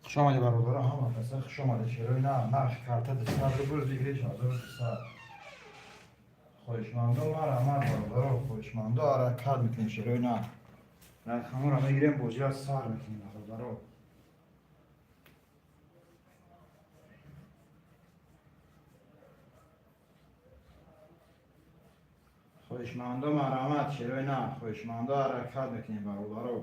Хуш омадед, бародаро, ҳама каса хуш омадед. Шерои нар, нархи карта 200 рубл, выигрыш 1200. Хоҳишмандо, марҳамат, бародаро, хоҳишмандо, ҳаракат мекунем, шерои нар. Рақамҳоро мегирем, бозиро сар мекунем, бародаро. Хоҳишмандо, марҳамат, шерои нар, хоҳишмандо, ҳаракат мекунем, бародаро.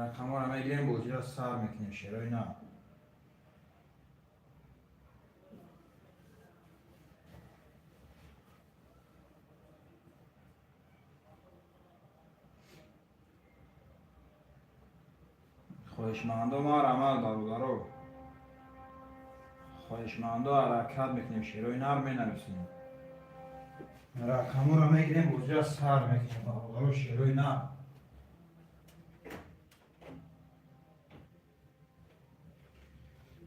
Рақамҳоро мегирем, бозиро сар мекунем, шерои нар. Хоҳишмандо, марҳамат, бародаро. Хоҳишмандо, ҳаракат мекунем, шерои нар, менависем. Рақамҳоро мегирем, бозиро сар мекунем, бародаро, шерои нар.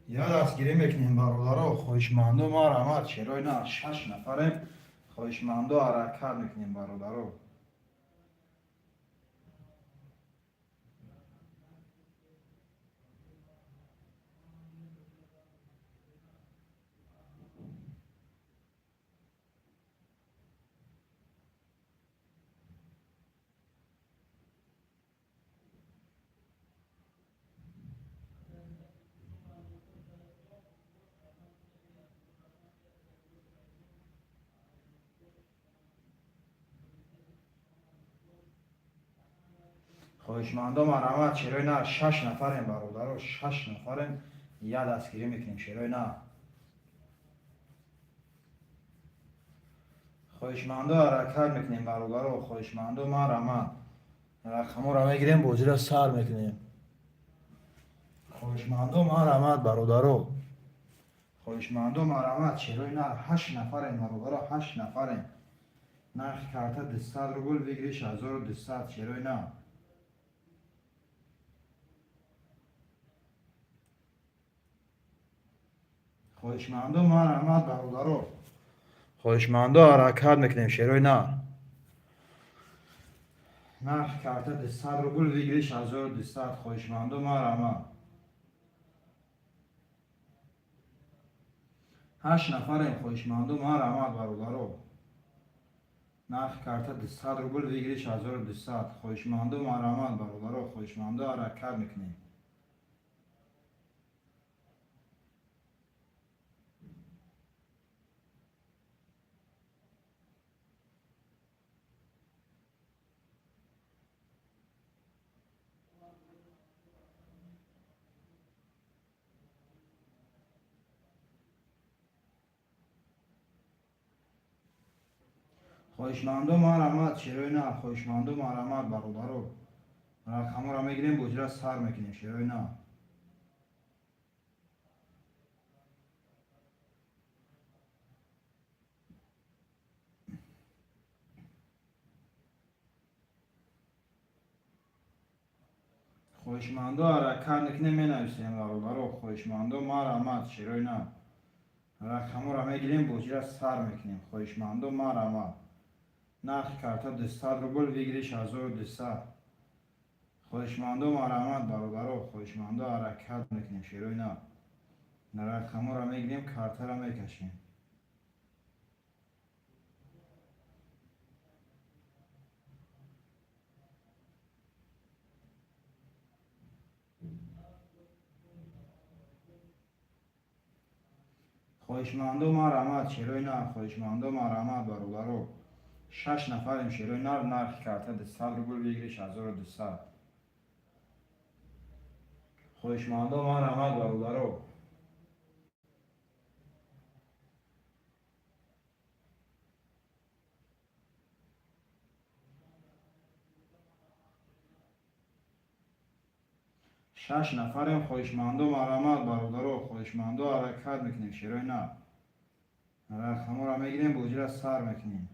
Я дастгирӣ мекунем, бародаро, хоҳишмандо, марҳамат, шерои нар, шаш нафарем, хоҳишмандо, ҳаракат мекунем, бародаро. Хоҳишмандо, марҳамат, шерои нар, шаш нафарем, бародаро, шаш нафарем, я дастгирӣ мекунем, шерои нар. Хоҳишмандо, ҳаракат мекунем, бародаро, хоҳишмандо, марҳамат. Рақамҳоро мегирем, бозиро сар мекунем. Хоҳишмандо, марҳамат, бародаро. Хоҳишмандо, марҳамат, шерои нар, ҳашт нафарем, бародаро, ҳашт нафарем. Нархи карта 200 рубл, выигрыш 1200, шерои нар. Хоҳишмандо, марҳамат, бародаро. Хоҳишмандо, ҳаракат мекунем, шерои нар. Нархи карта 200 рубл, выигрыш 1200. Хоҳишмандо, марҳамат. Ҳашт нафарем, хоҳишмандо, марҳамат, бародаро. Нархи карта 200 рубл, выигрыш 1200. Хоҳишмандо, марҳамат, бародаро, хоҳишмандо, ҳаракат мекунем. Хоҳишмандо, марҳамат, шерои нар, хоҳишмандо, марҳамат, бародаро. Рақамҳоро мегирем, бозиро сар мекунем, шерои нар. Хоҳишмандо, ҳаракат мекунем, менависем, бародаро, хоҳишмандо, марҳамат, шерои нар. Рақамҳоро мегирем, бозиро сар мекунем. Хоҳишмандо, марҳамат. Нархи карта 200 рубл, выигрыш 1200. Хоҳишмандо, марҳамат, бародаро, хоҳишмандо, ҳаракат мекунем, шерои нар. Рақамҳоро мегирем, картаро мекашем. Хоҳишмандо, марҳамат, шерои нар, хоҳишмандо, марҳамат, бародаро. Шаш нафарем, шерои нар, нархи карта 200 рубл, выигрыш 1200. Хоҳишмандо, марҳамат, бародаро. Шаш нафарем, хоҳишмандо, марҳамат, бародаро, хоҳишмандо, ҳаракат мекунем, шерои нар. Рақамҳоро мегирем, бозиро сар мекунем.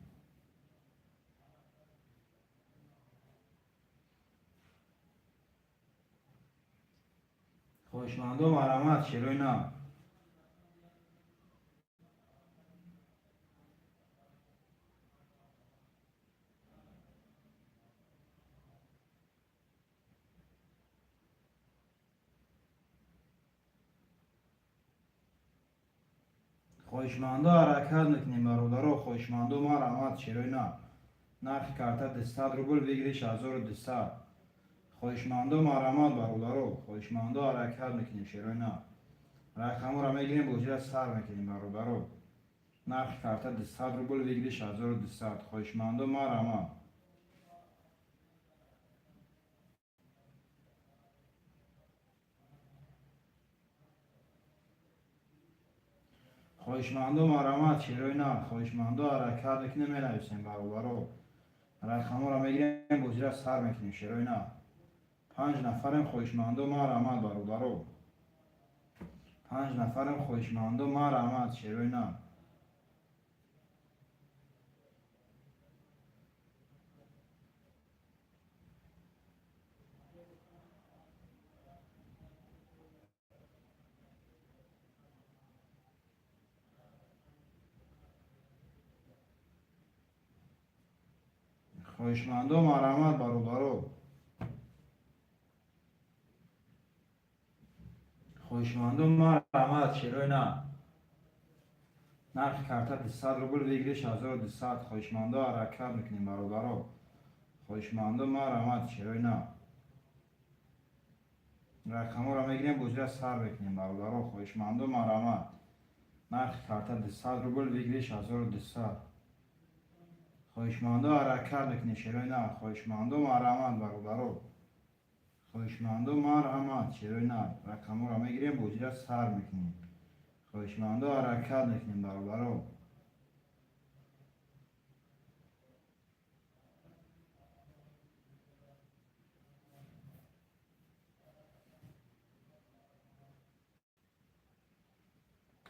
Хоҳишмандо, марҳамат, шерои нар. Хоҳишмандо, ҳаракат мекунем, бародаро. Хоҳишмандо, марҳамат, шерои нар. Нархи карта 200 рубл, выигрыш 1200. Хоҳишмандо, марҳамат, бародаро. Хоҳишмандо, ҳаракат мекунем, шерои нар. Рақамҳоро мегирем, бозира сар мекунем, бародаро. Нархи карта 200 рубл, выигрыш 1200. Хоҳишмандо, марҳамат. Хоҳишмандо, марҳамат, шерои нар. Хоҳишмандо, ҳаракат мекунем, менависем, бародаро. Рақамҳоро мегирем, бозира сар мекунем, шерои нар. Панҷ нафарем. Хоҳишмандо, марҳамат, бародаро. Панҷ нафарем. Хоҳишмандо, марҳамат, шерои нар. Хоҳишмандо, марҳамат, бародаро. Хоҳишмандо, марҳамат, шерои нар. Нархи карта 200 рубл, выигрыш 1200. Хоҳишмандо, ҳаракат мекунем, бародаро. Хоҳишмандо, марҳамат, шерои нар. Рақамҳоро мегирем, бозира сар мекунем, бародаро. Хоҳишмандо, марҳамат. Нархи карта 200 рубл, выигрыш 1200. Хоҳишмандо, ҳаракат мекунем, шерои нар. Хоҳишмандо, марҳамат, бародаро. Хоҳишмандо, марҳамат, шерои нар. Рақамҳоро мегирем, бозира сар мекунем. Хоҳишмандо, ҳаракат мекунем, бародаро.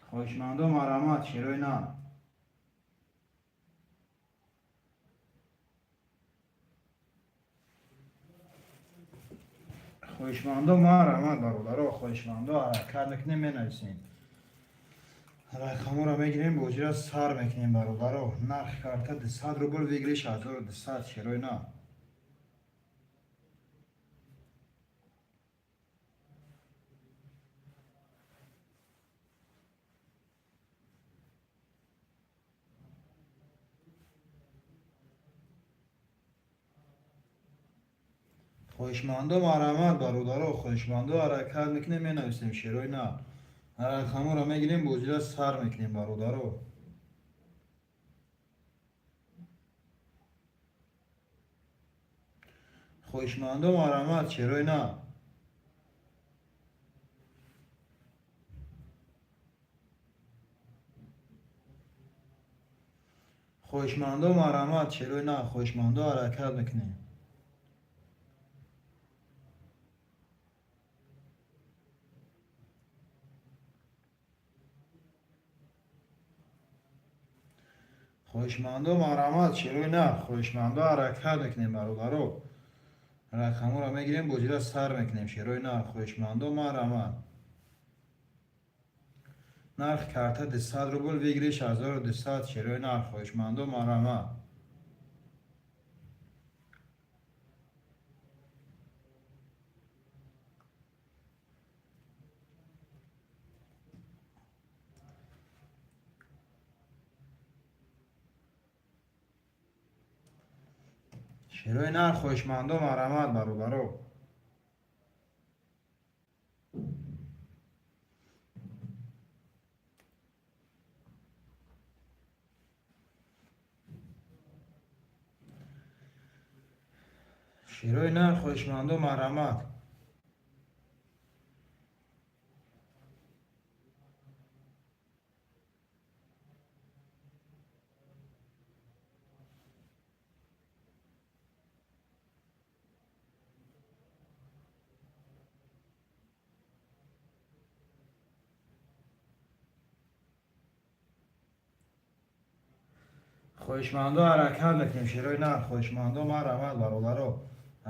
Хоҳишмандо, марҳамат, шерои нар. Хоҳишмандо, марҳамат, бародаро. Хоҳишмандо, ҳаракат мекунем, менависем. Рақамҳоро мегирем, бозира сар мекунем, бародаро. Нархи карта 200 рубл, выигрыш 1200, шерои нар. Хоҳишмандо, марҳамат, бародаро. Хоҳишмандо, ҳаракат мекунем, менависем, шерои нар. Рақамҳоро мегирем, бозира сар мекунем, бародаро. Хоҳишмандо, марҳамат, шерои нар. Хоҳишмандо, марҳамат, шерои нар. Хоҳишмандо, ҳаракат мекунем. Хоҳишмандо, марҳамат, шерои нар. Хоҳишмандо, ҳаракат мекунем, бародаро. Рақамҳоро мегирем, бозира сар мекунем, шерои нар. Хоҳишмандо, марҳамат. Нархи карта 200 рубл, выигрыш 1200, шерои нар. Хоҳишмандо, марҳамат. Шерои нар. Хоҳишмандо, марҳамат, бародаро. Шерои нар. Хоҳишмандо, марҳамат. Хоҳишмандо, ҳаракат мекунем, шерои нар. Хоҳишмандо, марҳамат, бародаро.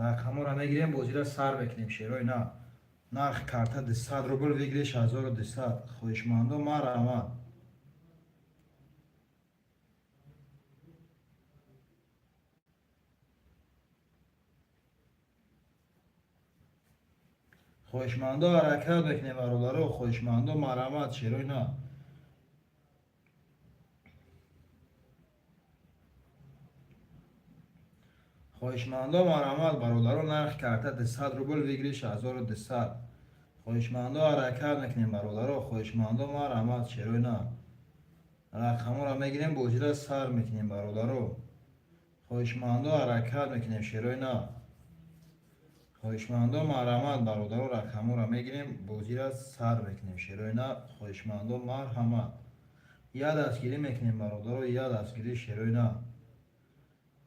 Рақамҳоро мегирем, бозира сар мекунем, шерои нар. Нархи карта 200 рубл, выигрыш 1200. Хоҳишмандо, марҳамат. Хоҳишмандо, ҳаракат мекунем, бародаро. Хоҳишмандо, марҳамат, шерои нар. Хоҳишмандо, марҳамат, бародаро, нархи карта 200 рубл, выигрыш 1200. Хоҳишмандо, ҳаракат мекунем, бародаро, хоҳишмандо, марҳамат, шерои на. Рақамҳоро мегирем, бозира сар мекунем, бародаро. Хоҳишмандо, ҳаракат мекунем, шерои на. Хоҳишмандо, марҳамат, бародаро, рақамҳоро мегирем, бозира сар мекунем, шерои на. Хоҳишмандо, марҳамат. Я дастгирӣ мекунем, бародаро, я дастгирӣ, шерои на.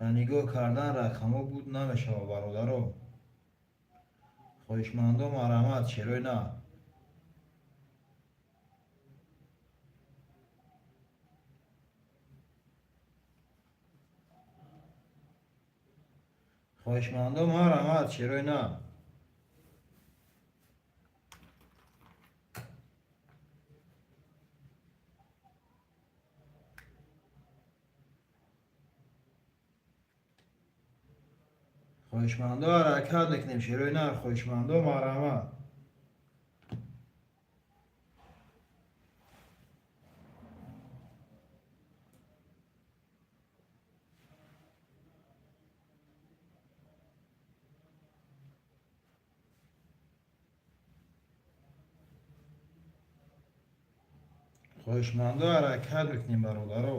Ба нигоҳ кардан рақамҳо буд намешавад, бародаро. Хоҳишмандо, марҳамат, шерои на. Хоҳишмандо, марҳамат, шерои на. Хоҳишмандо, ҳаракат мекунем, шерои на. Хоҳишмандо, марҳамат. Хоҳишмандо, ҳаракат мекунем, бародаро.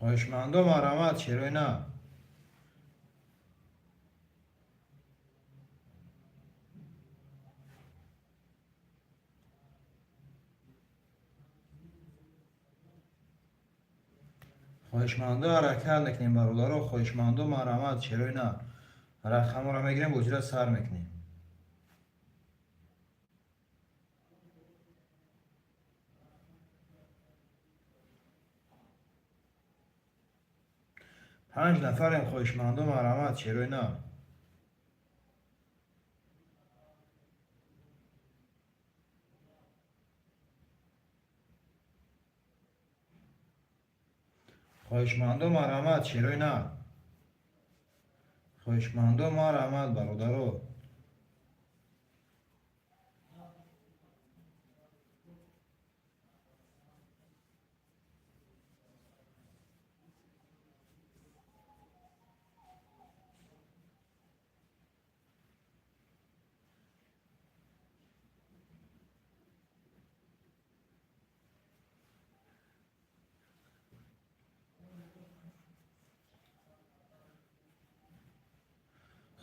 Хоҳишмандо, марҳамат, шерои на. Хоҳишмандо, ҳаракат мекунем, бародаро, хоҳишмандо, марҳамат, шерои на. Рақамҳоро мегирем, бозира сар мекунем. Панҷ нафарем, хоҳишмандо, марҳамат, шерои на. Хоҳишмандо, марҳамат, шерои на. Хоҳишмандо, марҳамат, бародаро.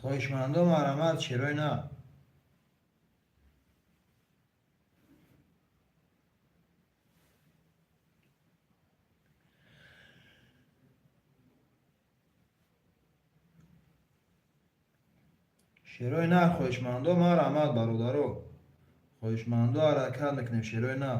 Хоҳишмандо, марҳамат, шерои на. Шерои на, хоҳишмандо, марҳамат, бародаро. Хоҳишмандо, ҳаракат мекунем, шерои на.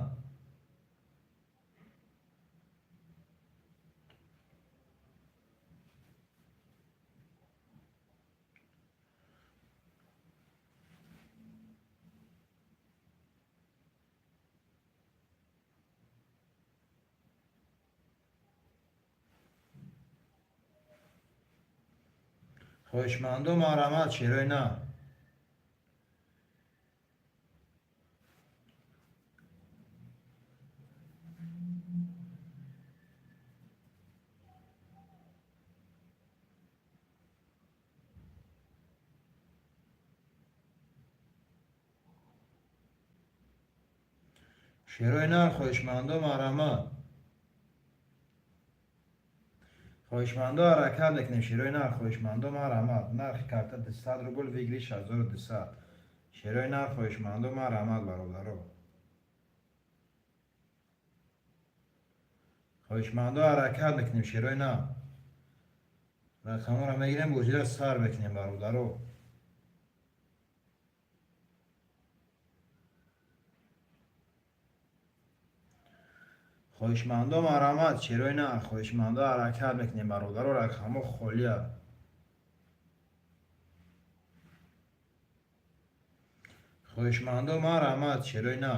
Хоҳишмандо, марҳамат, шерои на. Шерои на, хоҳишмандо, марҳамат. Хоҳишмандо, ҳаракат мекунем, шерои на. Хоҳишмандо, марҳамат. Нархи карта 200 рубл, выигрыш 1200. Шерои на, хоҳишмандо, марҳамат, бародаро. Хоҳишмандо, ҳаракат мекунем, шерои на. Рақамҳоро мегирем, бозира сар мекунем, бародаро. Хоҳишмандо, марҳамат, шерои на. Хоҳишмандо, ҳаракат мекунем, бародаро, рақамҳо холия. Хоҳишмандо, марҳамат, шерои на.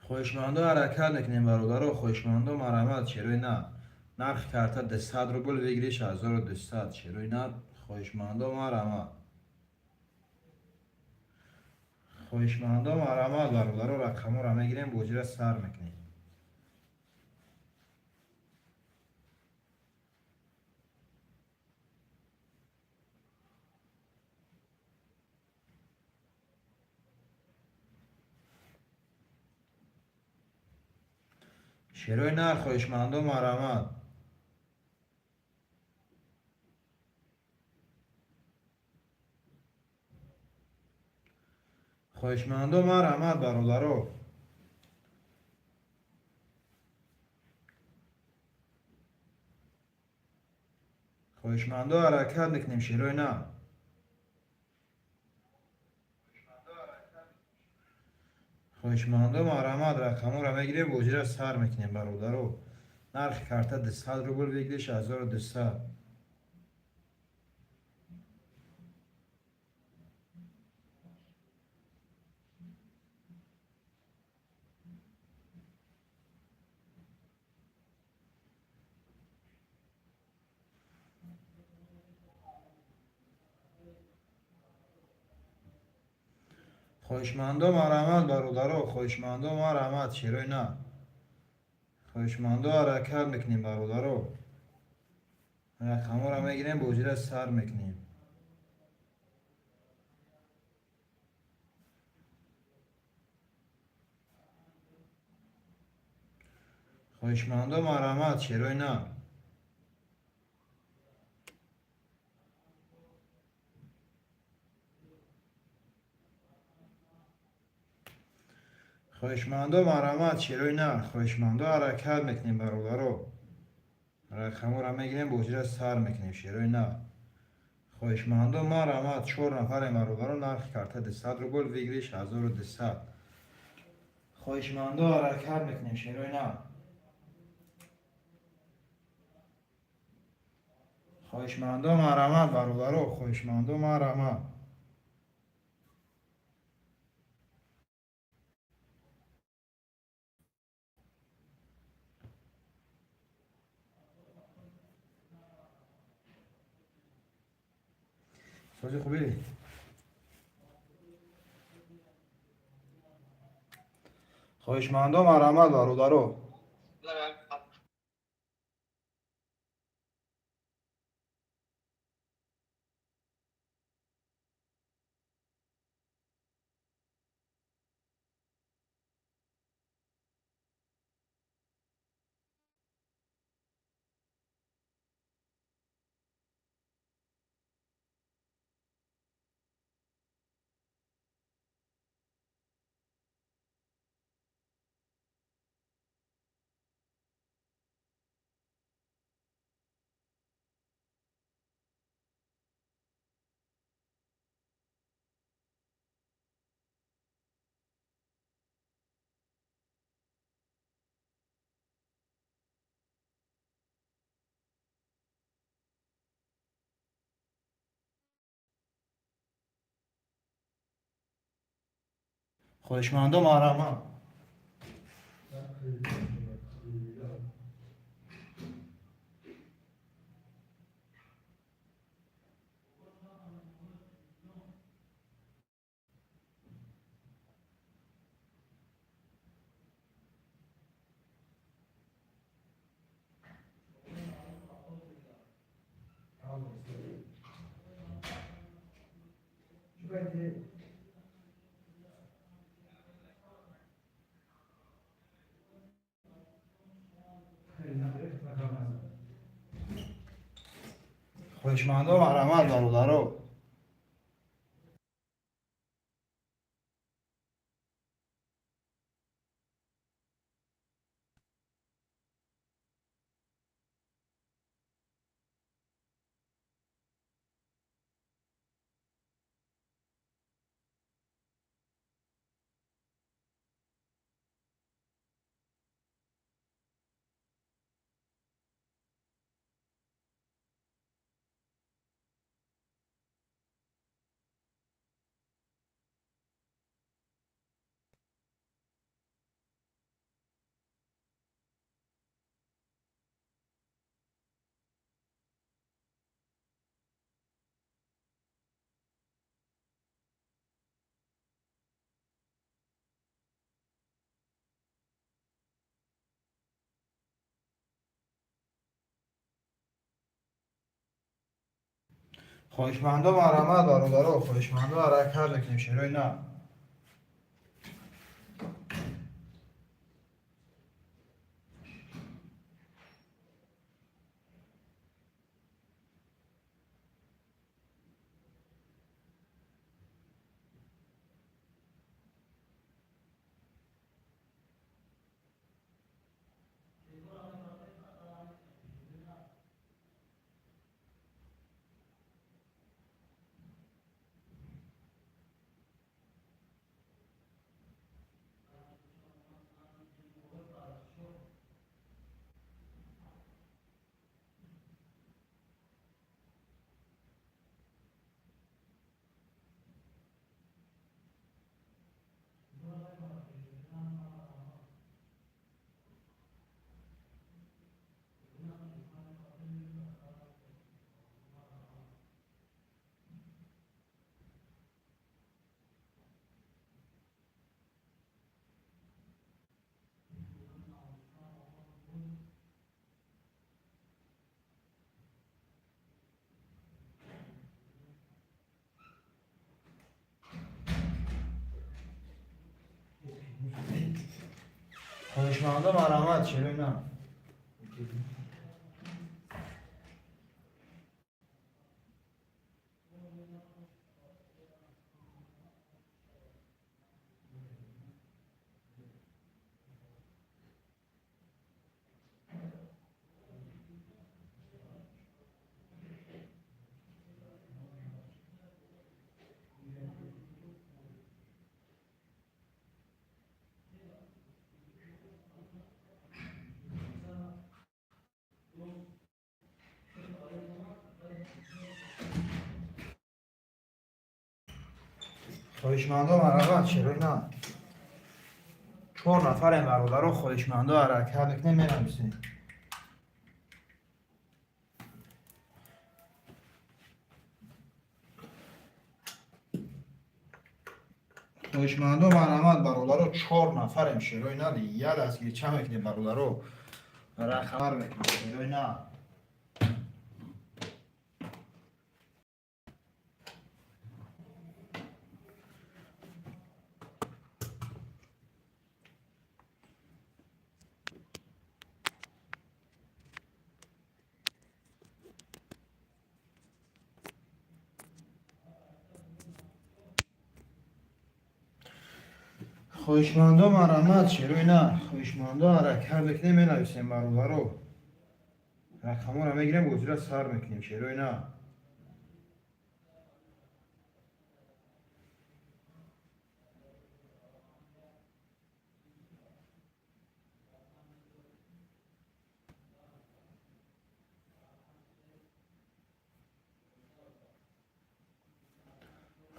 Хоҳишмандо ҳаракат мекунем, бародаро, хоҳишмандо, марҳамат, шерои нар. Нархи карта 200 рубл, выигрыш 1200, шерои нар, хоҳишмандо, марҳамат. Хоҳишмандо, марҳамат, бародаро, рақамҳоро мегирем, бозиро сар мекунем. Шерои нар, хоҳишмандо, марҳамат. Хоҳишмандо, марҳамат, бародаро. Хоҳишмандо, ҳаракат мекунем, шерои нар. Хоҳишмандо, марҳамат, рақамҳоро мегирем, бозиро сар мекунем, бародаро. Нархи карта 200 рубл, выигрыш 1200. Хоҳишмандо, марҳамат, бародаро, хоҳишмандо, марҳамат, шерои нар. Хоҳишмандо, ҳаракат мекунем, бародаро. Рақамҳоро мегирем, бозиро сар мекунем. Хоҳишмандо, марҳамат, шерои нар. Хоҳишмандо, марҳамат, шерои нар. Хоҳишмандо, ҳаракат мекунем, бародаро. Рақамҳоро мегирем, бозиро сар мекунем, шерои нар. Хоҳишмандо, марҳамат, чор нафарем, бародаро, нархи карта 200 рубл, выигрыш 1200. Хоҳишмандо, ҳаракат мекунем, шерои нар. Хоҳишмандо, марҳамат, бародаро, хоҳишмандо, марҳамат. Сози хубӣ? Хоҳишмандо, марҳамат, бародаро. Хоҳишмандо, марҳамат. Хоҳишмандо, марҳамат, бародаро. Хоҳишмандо, марҳамат, бародаро, хоҳишмандо, ҳаракат мекунем, шерои на. Хоҳишмандо, марҳамат, шерои на. Хоҳишмандо, марҳамат, шерои на. Чор нафарем, бародаро, хоҳишмандо, ҳаракат мекунем, менависем. Хоҳишмандо, марҳамат, бародаро, чор нафарем, шерои на, я дастгирча мекунем, бародаро, рахабар мекунем, шерои на. Хоҳишмандо, марҳамат, шерои на. Хоҳишмандо, ҳаракат мекунем, менависем, бародаро. Рақамҳоро мегирем, бозиро сар мекунем, шерои на.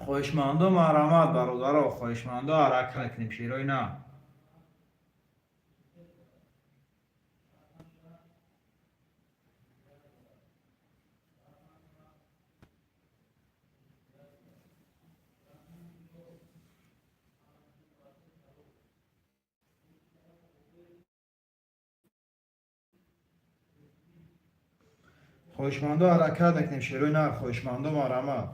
Хоҳишмандо, марҳамат, бародаро, хоҳишмандо, ҳаракат мекунем, шерои на. Хоҳишмандо, ҳаракат мекунем, шерои на. Хоҳишмандо, марҳамат.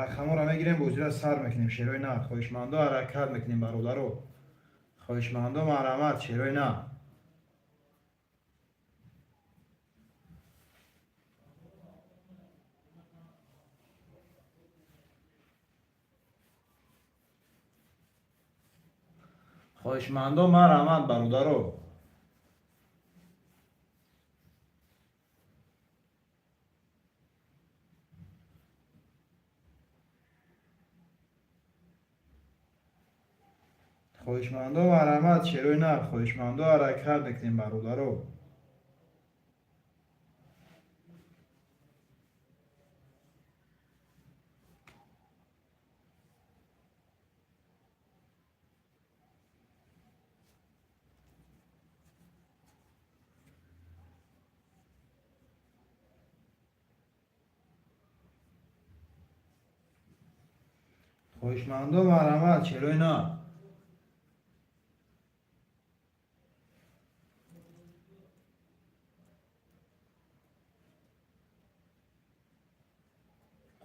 Рақамҳоро мегирем, бозиро сар мекунем, шерои на. Хоҳишмандо, ҳаракат мекунем, бародаро. Хоҳишмандо, марҳамат, шерои на. Хоҳишмандо, марҳамат, бародаро. Хоҳишмандо, марҳамат, шерои на. Хоҳишмандо, ҳаракат мекунем, бародаро. Хоҳишмандо, марҳамат, шерои на.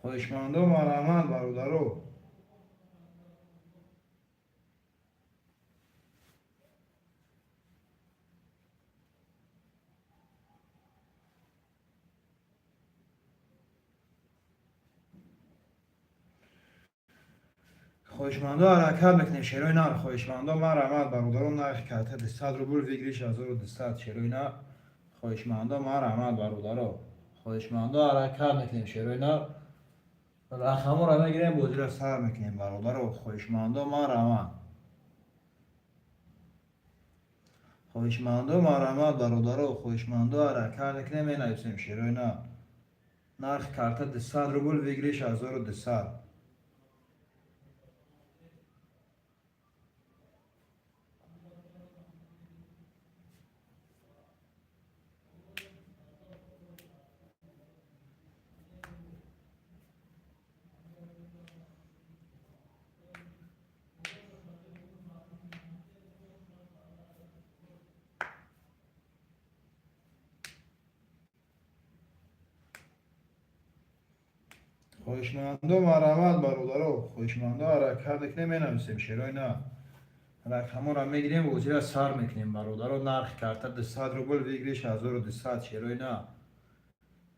Хоҳишмандо, марҳамат, бародаро. Хоҳишмандо, ҳаракат мекунем, шерои нар. Хоҳишмандо, марҳамат, бародаро. Нархи карта 200 рубл, выигрыш 1200, шерои нар. Хоҳишмандо, марҳамат, бародаро. Хоҳишмандо, ҳаракат мекунем, шерои нар. Рақаморо мегирем, бозиро сар мекунем, бародаро. Хоҳишмандо, марҳамат. Хоҳишмандо, марҳамат, бародаро. Хоҳишмандо, ҳаракат мекунем, менависем, шерои нар. Нархи карта 200 рубл, выигрыш 1200. Хоҳишмандо, марҳамат, бародаро. Хоҳишмандо, ҳаракат мекунем, менависем, шерои нар. Рақаморо мегирем, бозиро сар мекунем, бародаро. Нархи карта 200 рубл, выигрыш 1200, шерои нар.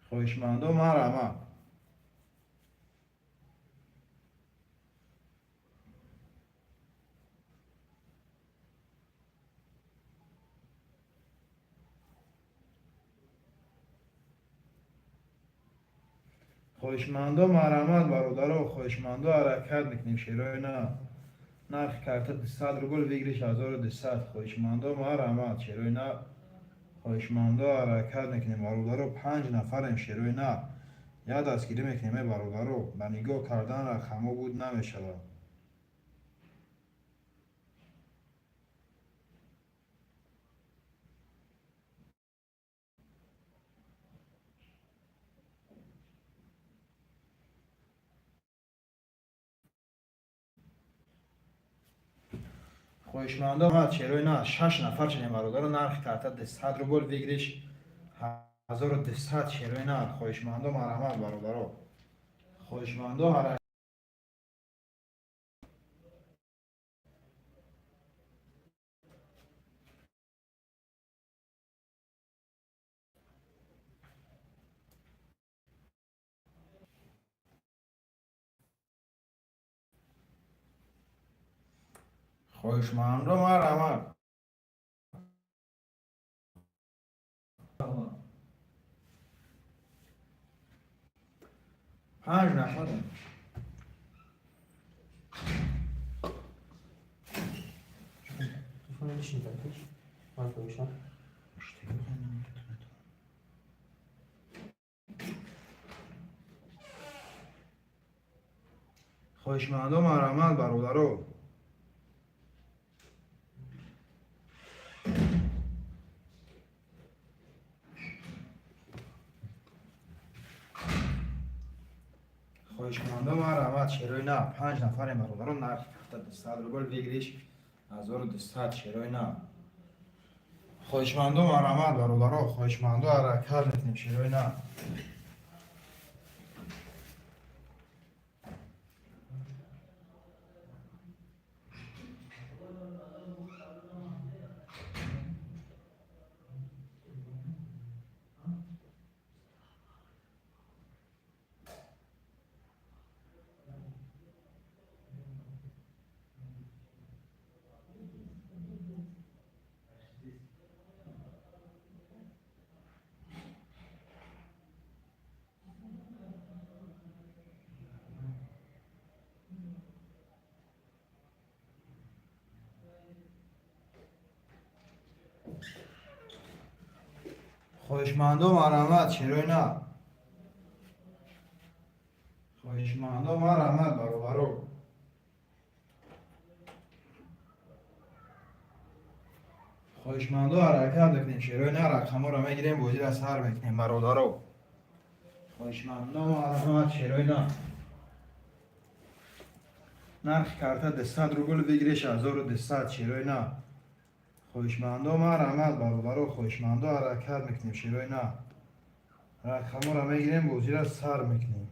Хоҳишмандо, марҳамат. Хоҳишмандо, марҳамат, бародаро. Хоҳишмандо, ҳаракат мекунем, шерои нар. Нархи карта 200 рубл, выигрыш 1200. Хоҳишмандо, марҳамат, шерои нар. Хоҳишмандо, ҳаракат мекунем, бародаро. Панҷ нафарем, шерои нар. Як дастгирӣ мекунем, э бародаро. Ба нигоҳ кардан рақамҳо буд намешавад. Хоҳишмандо, шерои нар. Шаш нафар шудем, бародаро. Нархи карта 200 рубл, выигрыш 1200, шерои нар. Хоҳишмандо, марҳамат, бародаро. Хоҳишмандо, ҳаракат. Хоҳишмандо, марҳамат. Панҷ нафарем. Телефон бишин так пеш. Ман бишам. Хоҳишмандо, марҳамат, бародаро. Хоҳишмандо, марҳамат, шерои нар. Панҷ нафарем, бародаро. Нархи карта 200 рубл, выигрыш 1200, шерои нар. Хоҳишмандо, марҳамат, бародаро. Хоҳишмандо, ҳаракат мекунем, шерои нар. Хоҳишмандо, марҳамат, шерои нар. Хоҳишмандо, марҳамат, бародаро. Хоҳишмандо, ҳаракат мекунем, шерои нар. Рақамҳоро мегирем, бозиро сар мекунем, бародаро. Хоҳишмандо, марҳамат, шерои нар. Нархи карта 200 рубл, выигрыш 1200, шерои нар. Хоҳишмандо, марҳамат, бародаро. Хоҳишмандо, ҳаракат мекунем, шерои нар. Рақамҳоро мегирем, бозиро сар мекунем.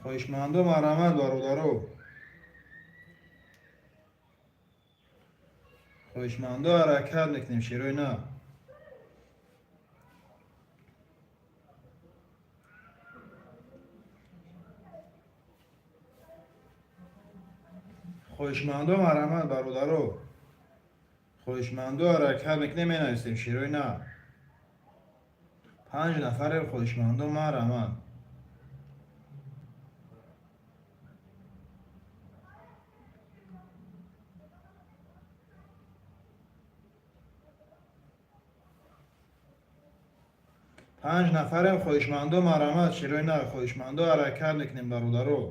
Хоҳишмандо, марҳамат, бародаро. Хоҳишмандо, ҳаракат мекунем, шерои на. Хоҳишмандо, марҳамат, бародаро. Хоҳишмандо, ҳаракат мекунем, менависем, шерои на. Панҷ нафаре, хоҳишмандо, марҳамат. Панҷ нафарем, хоҳишмандо, марҳамат, шерои на. Хоҳишмандо, ҳаракат мекунем, бародаро.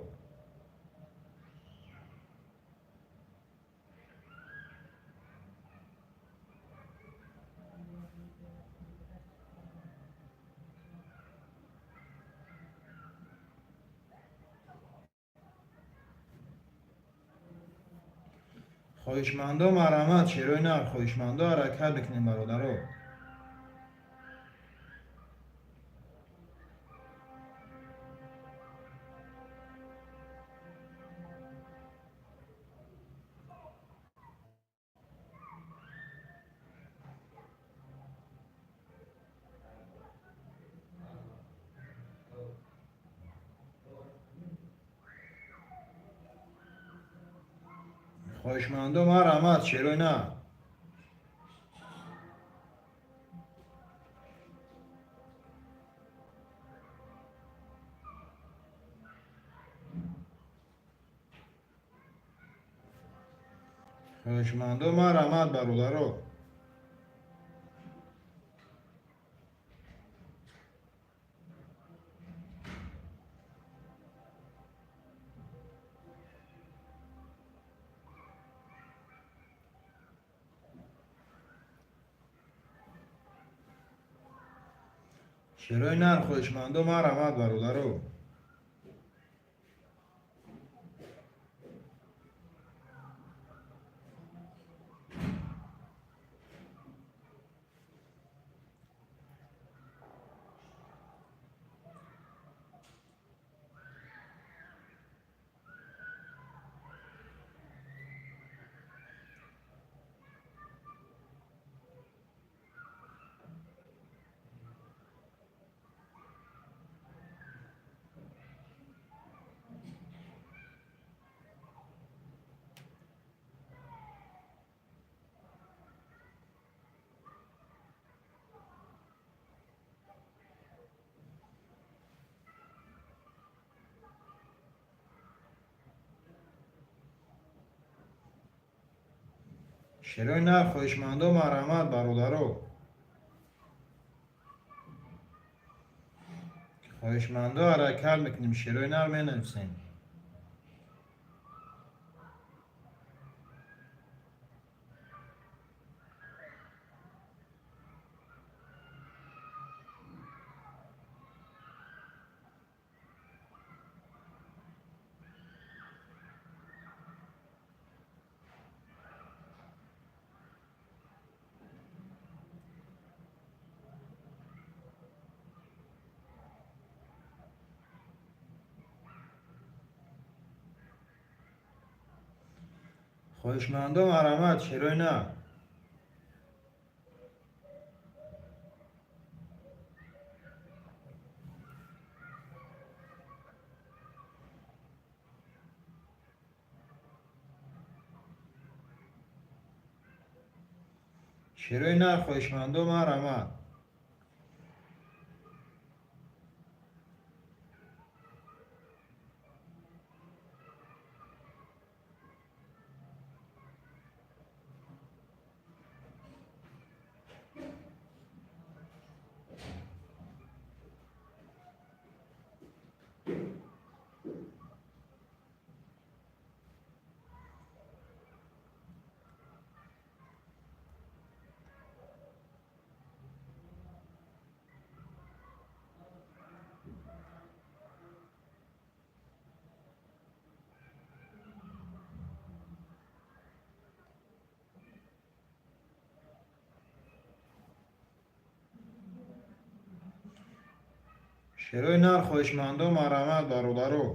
Хоҳишмандо, марҳамат, шерои на. Хоҳишмандо, ҳаракат мекунем, бародаро. Хоҳишмандо, марҳамат, шерои на. Хоҳишмандо, марҳамат, бародаро. Шерои нар, хоҳишмандо, марҳамат, бародаро. Шерои нар, хоҳишмандо, марҳамат, бародаро. Хоҳишмандо, ҳаракат мекунем, шерои нар, менависем. Хоҳишмандо, марҳамат, шерои на. Шерои нар, хоҳишмандо, марҳамат. Шерои нар, хоҳишмандо, марҳамат, бародаро.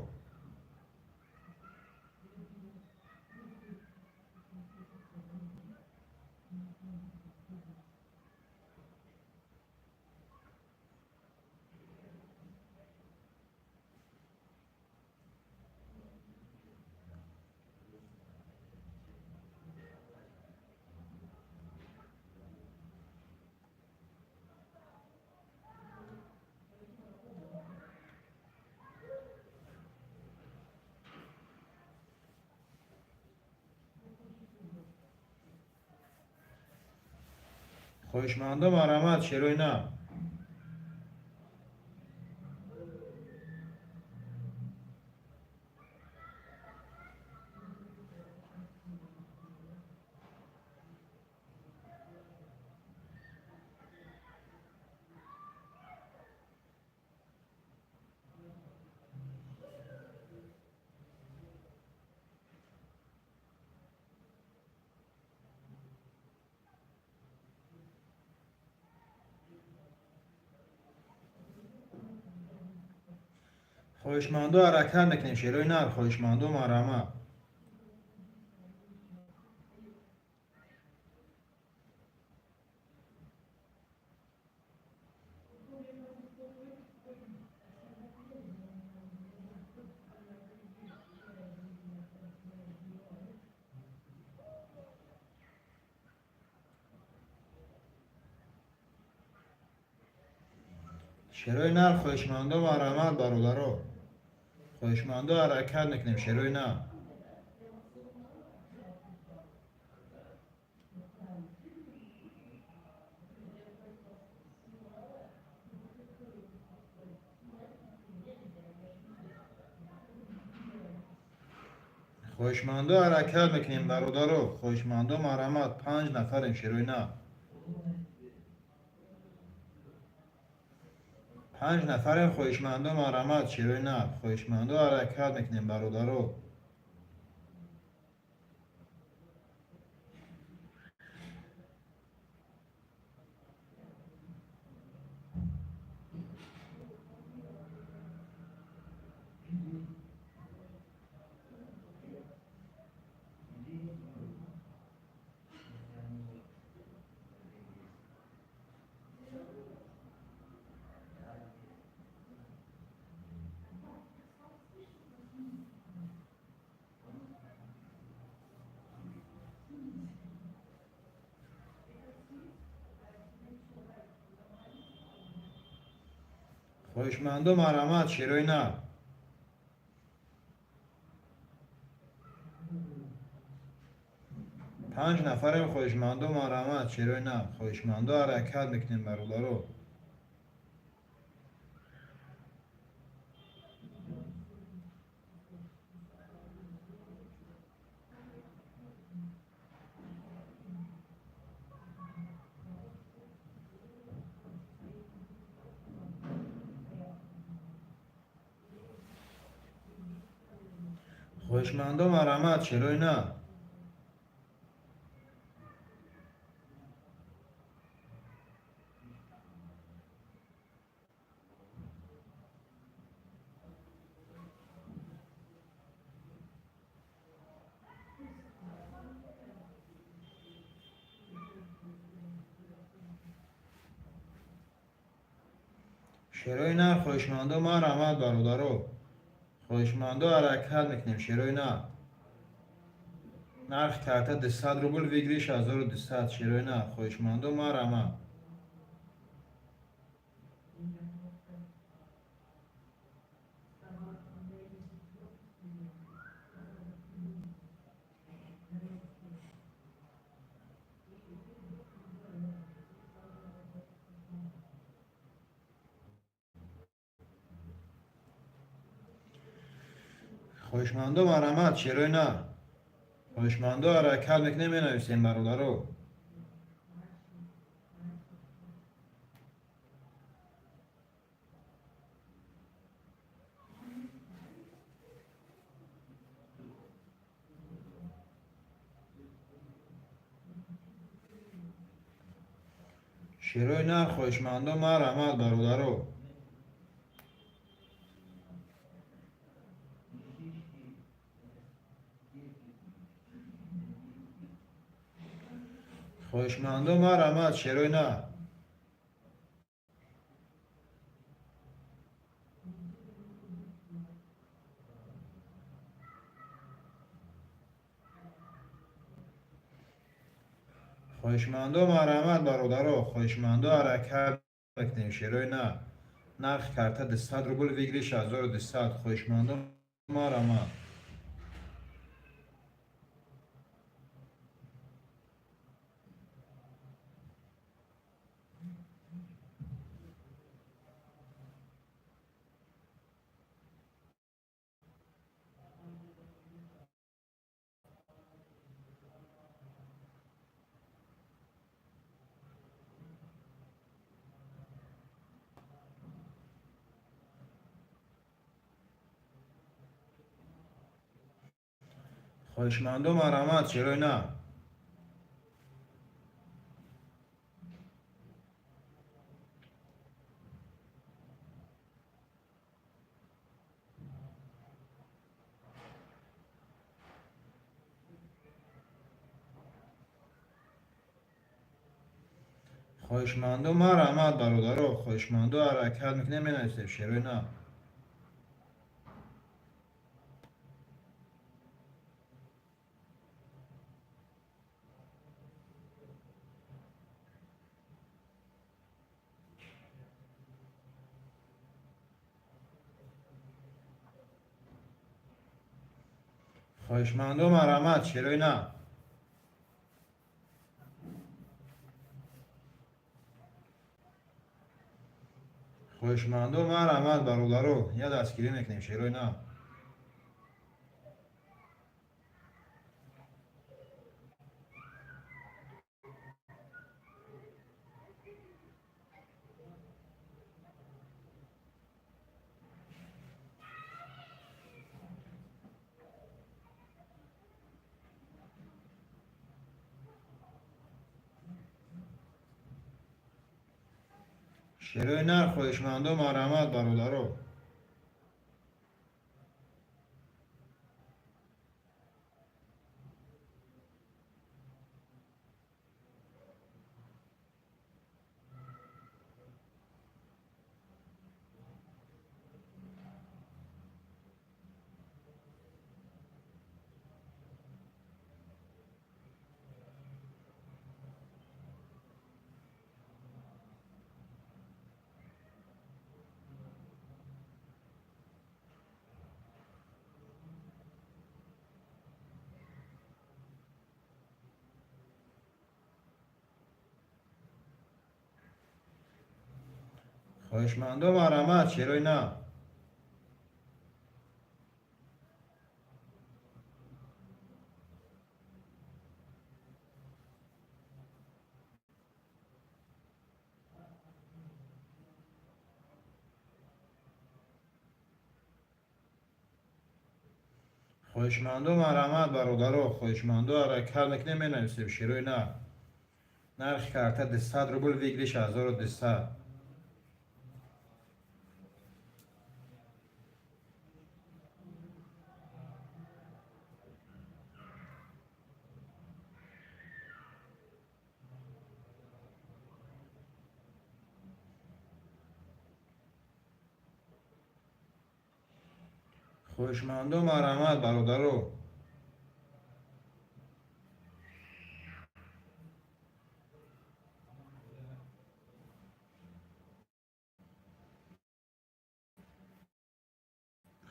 Хоҳишмандо, марҳамат, шерои нав. Хоҳишмандо, ҳаракат мекунем, шерои нар. Хоҳишмандо, марҳамат. Шерои нар, хоҳишмандо, марҳамат, бародаро. Хоҳишмандо, ҳаракат мекунем, шерои нар. Хоҳишмандо, ҳаракат мекунем, бародаро. Хоҳишмандо, марҳамат. Панҷ нафарем, шерои нар. Панҷ нафарем. Хоҳишмандо, марҳамат, шерои нар. Хоҳишмандо, ҳаракат мекунем, бародаро. Хоҳишмандо, марҳамат, шерои нар. Панҷ нафарем. Хоҳишмандо, марҳамат, шерои нар. Хоҳишмандо, ҳаракат мекунем, бародаро. Хоҳишмандо, марҳамат, шерои нар. Шерои нар, хоҳишмандо, марҳамат, бародаро. Хоҳишмандо, ҳаракат мекунем, шерои нар. Нархи карта 200 рубл, выигрыш 1200, шерои нар. Хоҳишмандо, марҳамат. Хоҳишмандо, марҳамат, шерои нар. Хоҳишмандо, ҳаракат мекунем, менависем, бародаро. Шерои нар, хоҳишмандо, марҳамат, бародаро. Хоҳишмандо, марҳамат, шерои нар. Хоҳишмандо, марҳамат, бародаро. Хоҳишмандо, ҳаракат мекунем, шерои нар. Нархи карта 200 рубл, выигрыш 1200. Хоҳишмандо, марҳамат. Хоҳишмандо, марҳамат, шерои на. Хоҳишмандо, марҳамат, бародаро, хоҳишмандо, ҳаракат мекунем, менависем, шерои на. Хоҳишмандо, марҳамат, шерои на. Хоҳишмандо, марҳамат, бародаро, я дастгирӣ мекунем, шерои на. Шерои нар, хоҳишмандо, марҳамат, бародаро. Хоҳишмандо, марҳамат, шерои на. Хоҳишмандо, марҳамат, бародаро, хоҳишмандо, ҳаракат мекунем, менависем, шерои на. Нархи карта 200 рубл, выигрыш 1200. Хоҳишмандо, марҳамат, бародаро.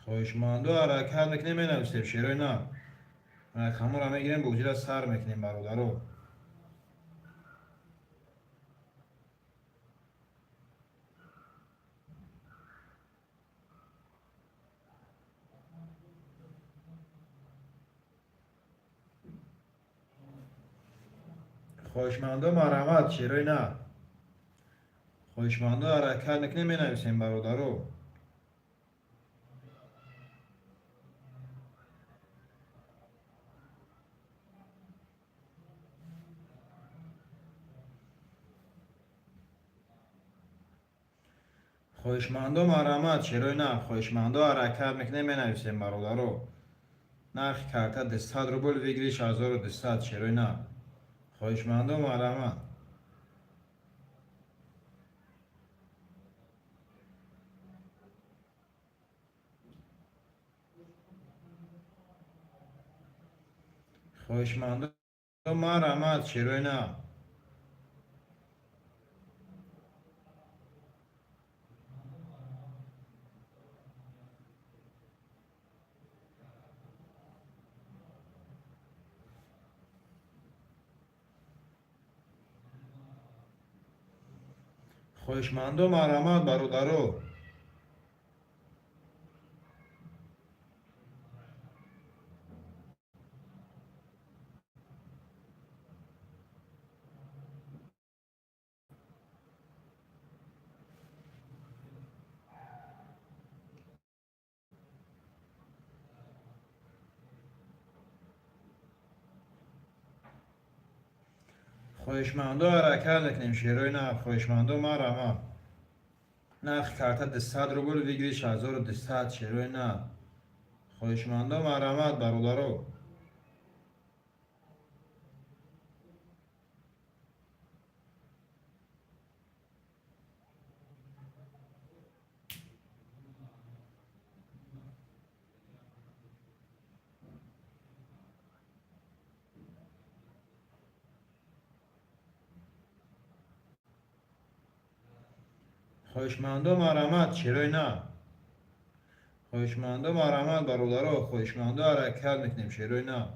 Хоҳишмандо, ҳаракат мекунем, менависем, шерои на. Рақамҳоро мегирем, бозиро сар мекунем, бародаро. Хоҳишмандо, марҳамат, шерои на. Хоҳишмандо, ҳаракат мекунем, менависем, бародаро. Хоҳишмандо, марҳамат, шерои на. Хоҳишмандо, ҳаракат мекунем, менависем, бародаро. Нархи карта 200 рубл, выигрыш 1200, шерои на. Хоҳишмандо, марҳамат. Хоҳишмандо, марҳамат, шерои на. Хоҳишмандо, марҳамат, бародаро. Хоҳишмандо, ҳаракат мекунем, шерои нар. Хоҳишмандо, марҳамат. Нархи карта 200 рубл, выигрыш 1200, шерои нар. Хоҳишмандо, марҳамат, бародаро. Хоҳишмандо, марҳамат, шерои нар. Хоҳишмандо, марҳамат, бародаро. Хоҳишмандо, ҳаракат мекунем, шерои нар.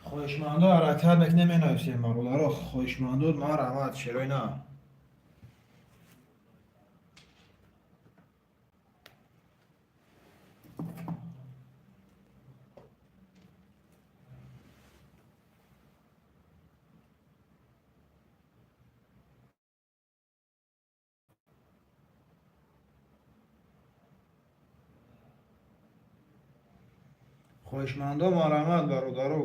Хоҳишмандо, ҳаракат мекунем, менависем, бародаро. Хоҳишмандо, марҳамат, шерои нар. Хоҳишмандо, марҳамат, бародаро.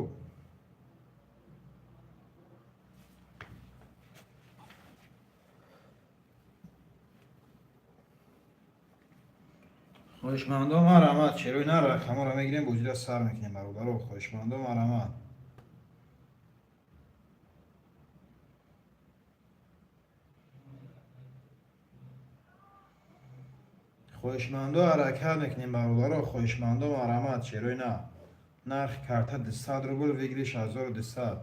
Хоҳишмандо, марҳамат, шерои нар. Рақамҳоро мегирем, бозиро сар мекунем, бародаро. Хоҳишмандо, марҳамат. Хоҳишмандо, ҳаракат мекунем, бародаро. Хоҳишмандо, марҳамат, шерои нар. Нархи карта 200 рубл, выигрыш 1200.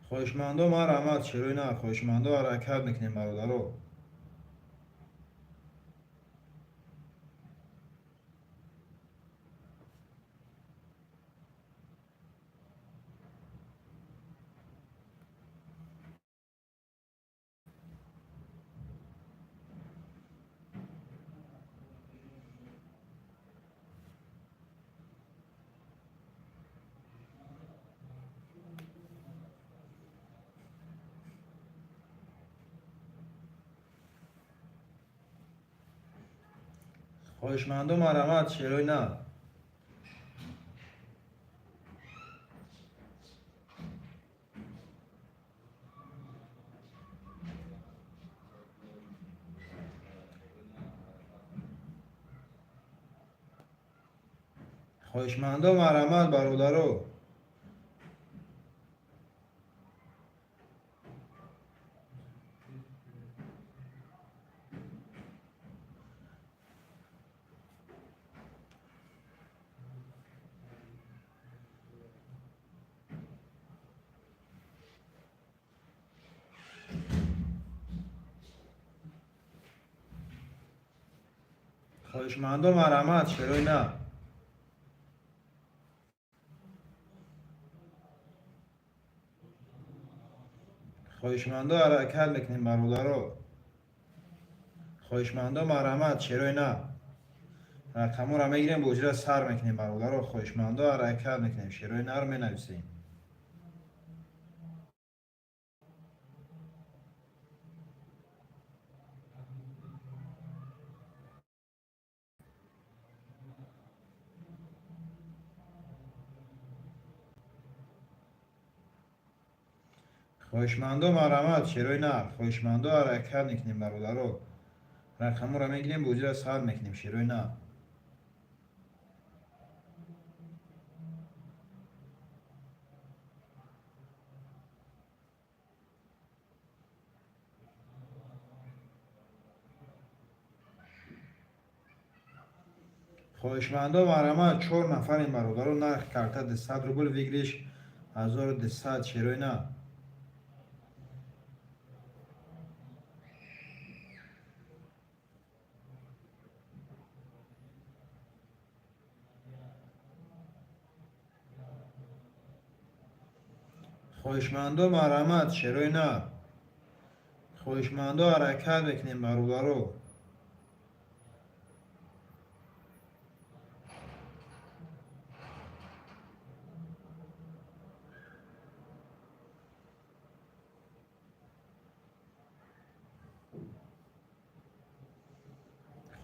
Хоҳишмандо, марҳамат, шерои нар. Хоҳишмандо, ҳаракат мекунем, бародаро. Хоҳишмандо, марҳамат, шерои нар. Хоҳишмандо, марҳамат, бародаро. Хоҳишмандо, марҳамат, шерои нар. Хоҳишмандо, ҳаракат мекунем, бародаро. Хоҳишмандо, марҳамат, шерои нар. Рақамҳоро мегирем, бозиро сар мекунем, бародаро. Хоҳишмандо, ҳаракат мекунем, шерои нар, менависем. Хоҳишмандо, марҳамат, шерои нар. Хоҳишмандо, ҳаракат мекунем, бародаро. Рақамҳоро мегирем, бозиро сар мекунем, шерои нар. Хоҳишмандо, марҳамат. Чор нафарем, бародаро. Нархи карта 200 рубл, выигрыш 1200, шерои нар. Хоҳишмандо, марҳамат, шерои нар. Хоҳишмандо, ҳаракат мекунем, бародаро.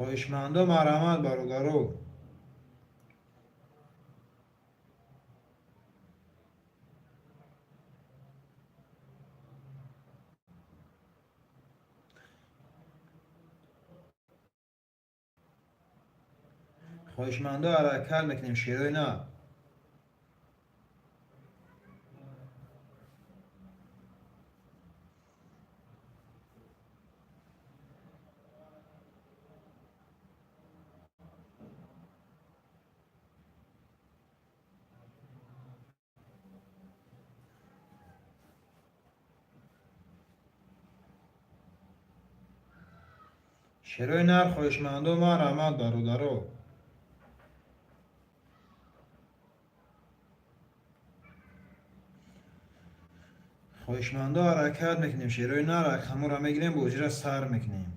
Хоҳишмандо марҳамат, бародаро. Хоҳишмандо ҳаракат мекунем, шерои на. Шерои нар, хоҳишмандо марҳамат, бародаро. Хоҳишмандо ҳаракат мекунем, шерои нар, рақамҳоро мегирем, бозиро сар мекунем.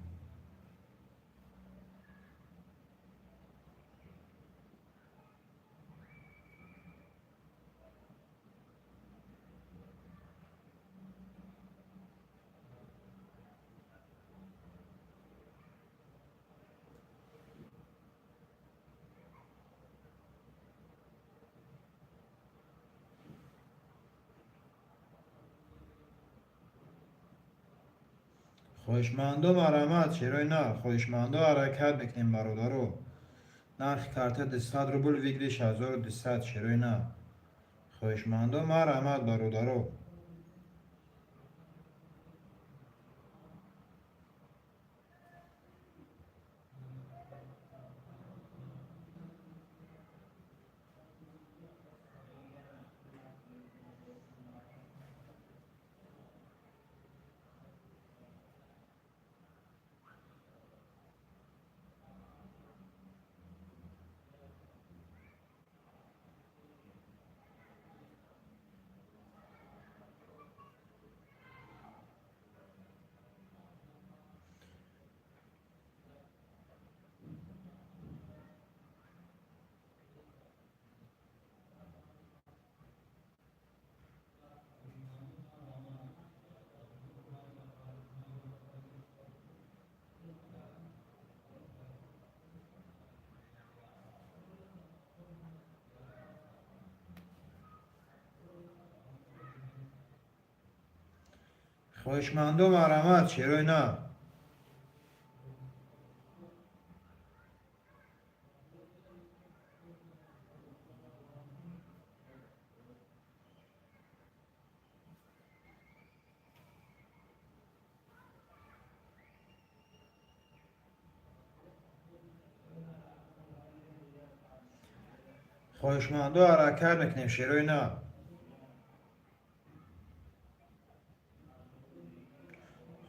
Хоҳишмандо марҳамат, шерои нар. Хоҳишмандо ҳаракат мекунем, бародаро. Нархи карта 200 рубл, выигрыш 1200, шерои нар. Хоҳишмандо марҳамат, бародаро. Хоҳишмандо марҳамат, шерои нар. Хоҳишмандо ҳаракат мекунем, шерои нар.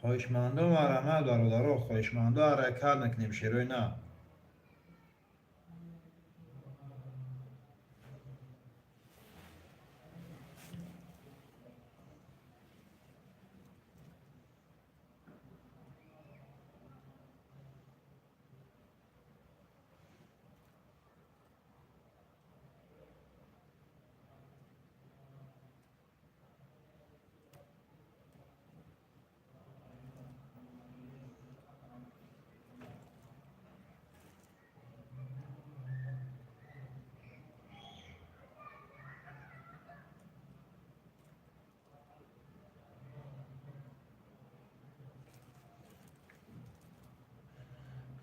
Хоҳишмандо марҳамат, бародаро. Хоҳишмандо ҳаракат мекунем, шерои нар.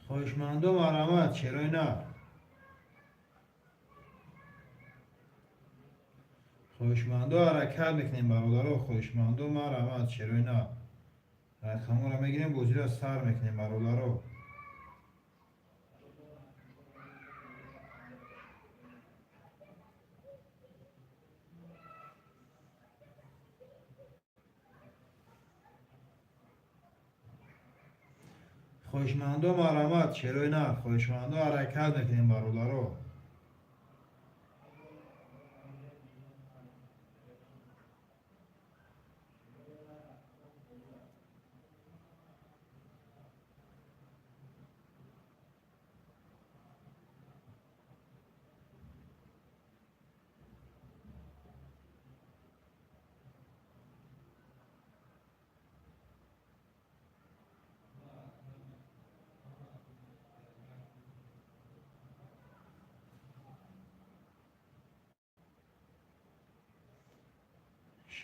Хоҳишмандо марҳамат, шерои нар. Хоҳишмандо ҳаракат мекунем, бародаро. Хоҳишмандо марҳамат, шерои нар. Рақамҳоро мегирем, бозиро сар мекунем, бародаро. Хоҳишмандо марҳамат, шерои нар. Хоҳишмандо ҳаракат мекунем, бародаро.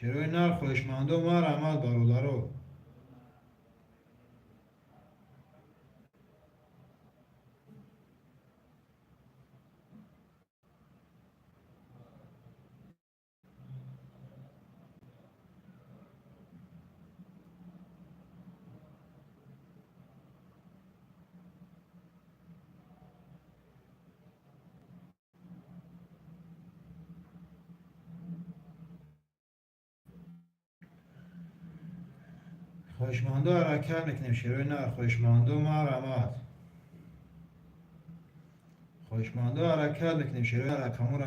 Шерои нар, хоҳишмандо, марҳамат, бародаро. Хоҳишмандо, ҳаракат мекунем. Шерои нар, хоҳишмандо, марҳамат. Хоҳишмандо, ҳаракат мекунем. Шерои нар, рақаморо.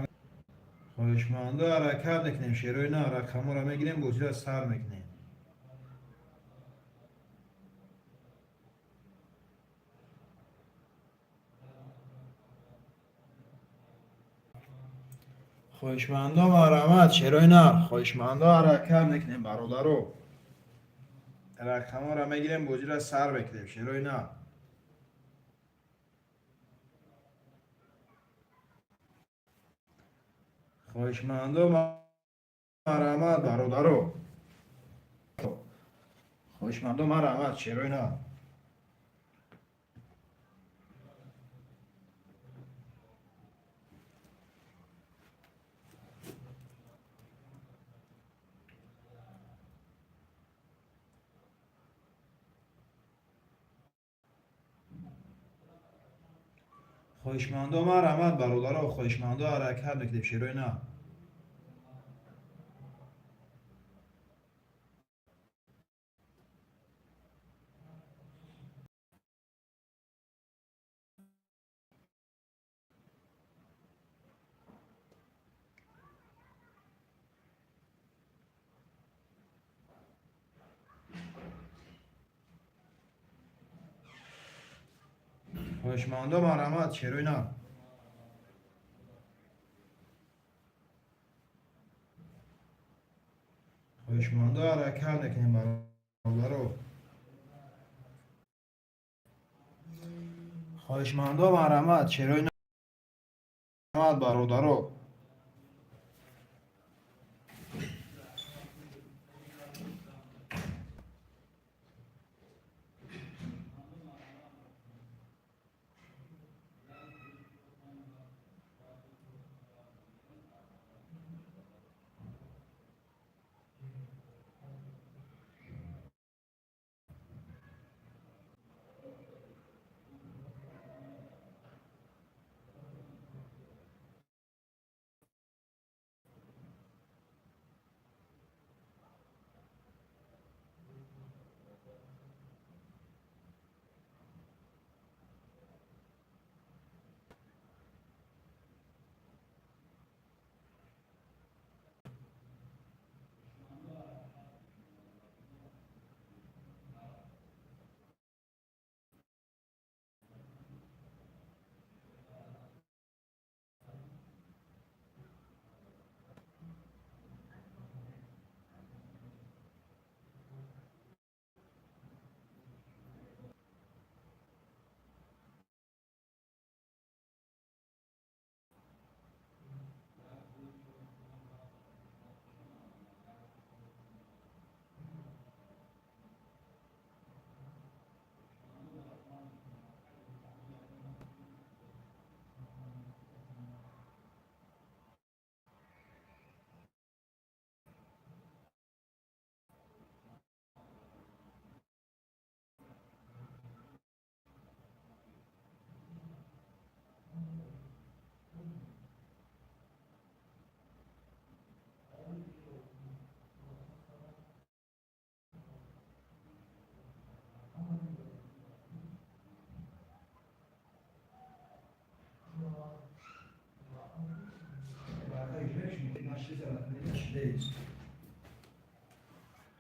Хоҳишмандо, ҳаракат мекунем. Шерои нар, рақаморо мегирем, бозиро сар мекунем. Хоҳишмандо, марҳамат. Шерои нар, хоҳишмандо, ҳаракат мекунем, бародаро. Рақаморо мегирем, бозиро сар мекунем. Шерои нар. Хоҳишмандо, марҳамат, бародаро. Хоҳишмандо, марҳамат. Шерои нар. Хоҳишмандо, марҳамат, бародаро. Хоҳишмандо, ҳаракат мекунем. Шерои нар. Хоҳишмандо, марҳамат. Шерои нар. Хоҳишмандо, ҳаракат мекунем, бародаро. Хоҳишмандо, марҳамат. Шерои нар, бародаро.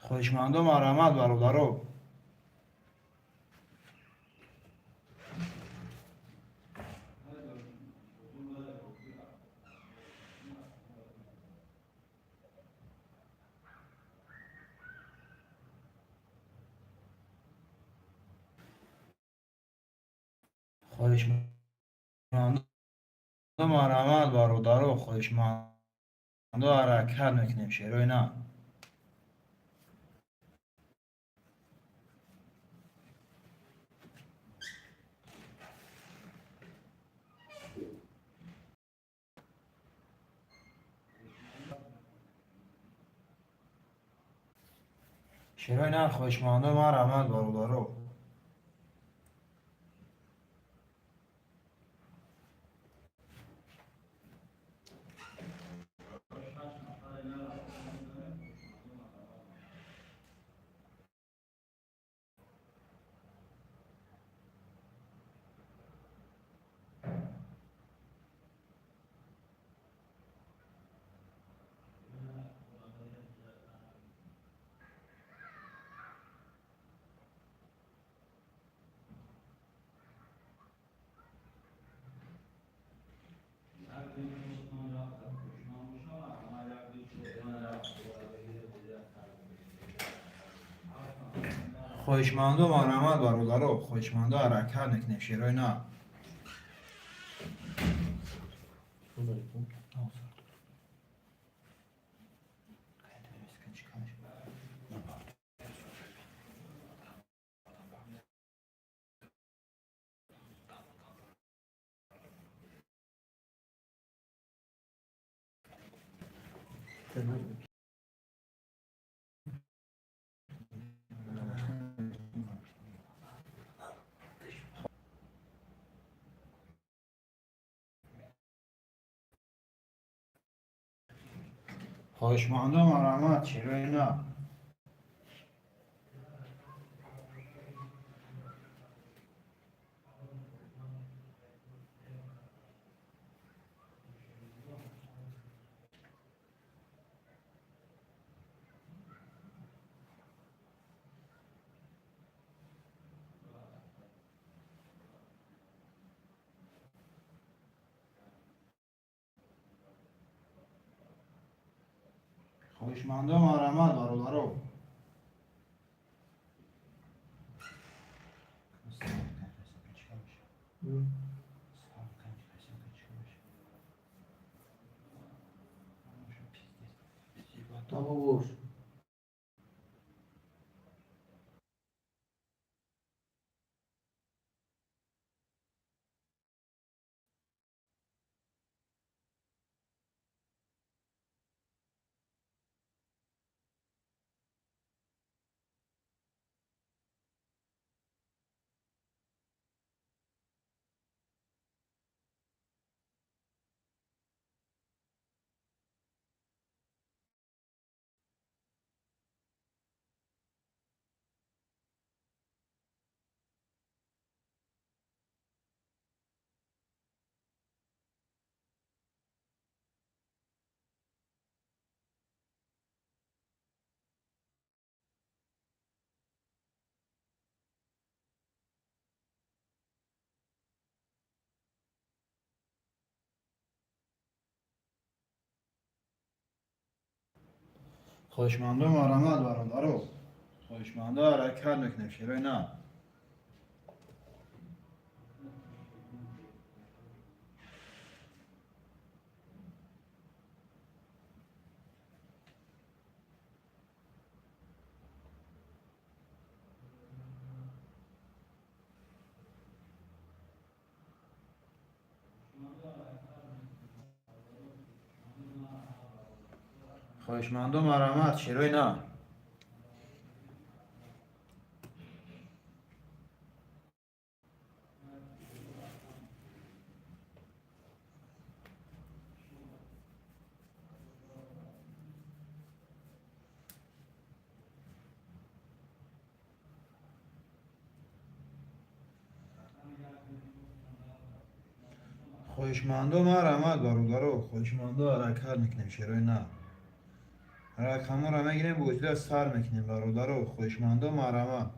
Хоҳишмандо, марҳамат, бародаро. Хоҳишмандо, марҳамат, бародаро. Хоҳишмандо, ҳаракат мекунем. Шерои нар. Шерои нар, хоҳишмандо, марҳамат, бародаро. Хоҳишмандо, марҳамат, бародаро. Хоҳишмандо, ҳаракат мекунем, шерои на. Алейкум. Хоҳишмандо, марҳамат, шерои на. Хоҳишмандо, марҳамат, бародаро. Тамом бош. Хоҳишмандо, марҳамат, бародаро. Хоҳишмандо, ҳаракат мекунем, шерои на. Хоҳишмандо, марҳамат, шерои на. Хоҳишмандо, марҳамат, бародаро. Хоҳишмандо, ҳаракат мекунем, шерои на. Рақамҳоро мегирем, бозиро сар мекунем, бародаро. Хоҳишмандо, марҳамат.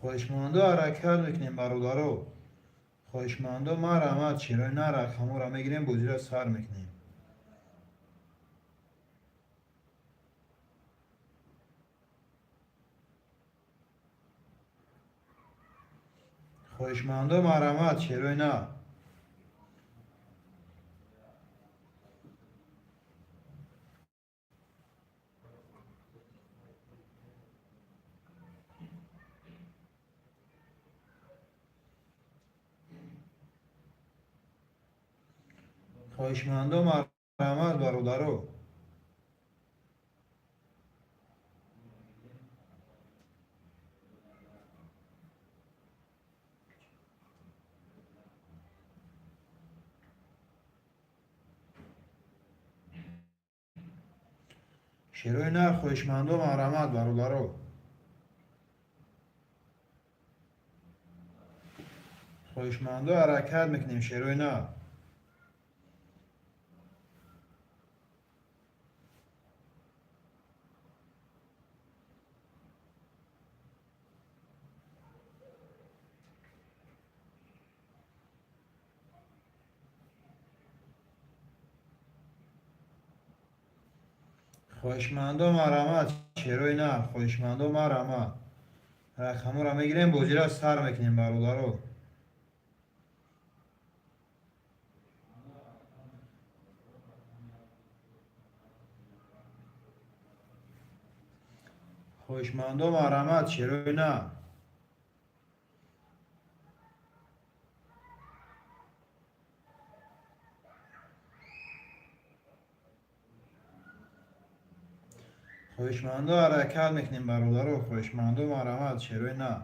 Хоҳишмандо, ҳаракат мекунем, бародаро. Хоҳишмандо, марҳамат, шерои на. Рақамҳоро мегирем, бозиро сар мекунем. Хоҳишмандо, марҳамат, шерои нав. Хоҳишмандо, марҳамат, бародаро. Шерои нар, хоҳишмандо, марҳамат, бародаро. Хоҳишмандо, ҳаракат мекунем, шерои нар. Хоҳишмандо, марҳамат, шерои нар. Хоҳишмандо, марҳамат. Рақамҳоро мегирем, бозиро сар мекунем, бародаро. Хоҳишмандо, марҳамат, шерои нар. Хоҳишмандо, ҳаракат мекунем, бародаро. Хоҳишмандо, марҳамат, шерои нар.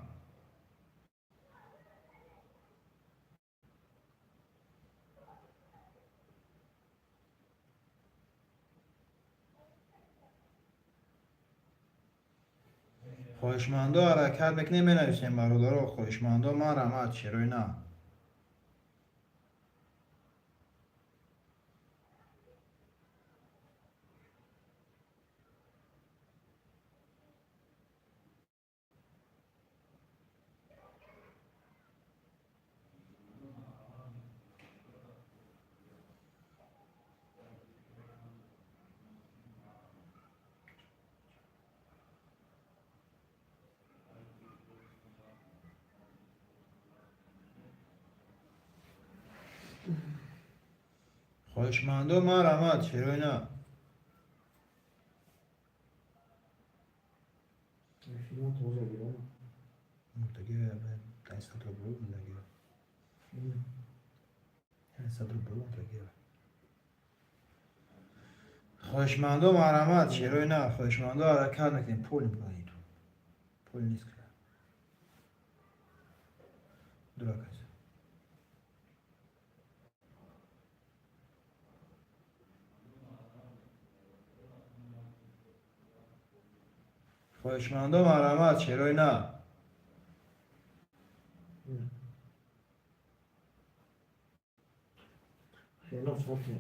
Хоҳишмандо, ҳаракат мекунем, менависем, бародаро. Хоҳишмандо, марҳамат, шерои нар. Хоҳишмандо, марҳамат, шерои нар. Филм тоже берем. Мурдаги 500 рубл мурдаги. 500 рубл мурдаги. Хоҳишмандо, марҳамат, шерои нар. Хоҳишмандо, ҳаракат мекунем. Пул мекунем. Пул нест. Дурак аст. Хоҳишмандо, марҳамат, шерои нар. Хеле фотия.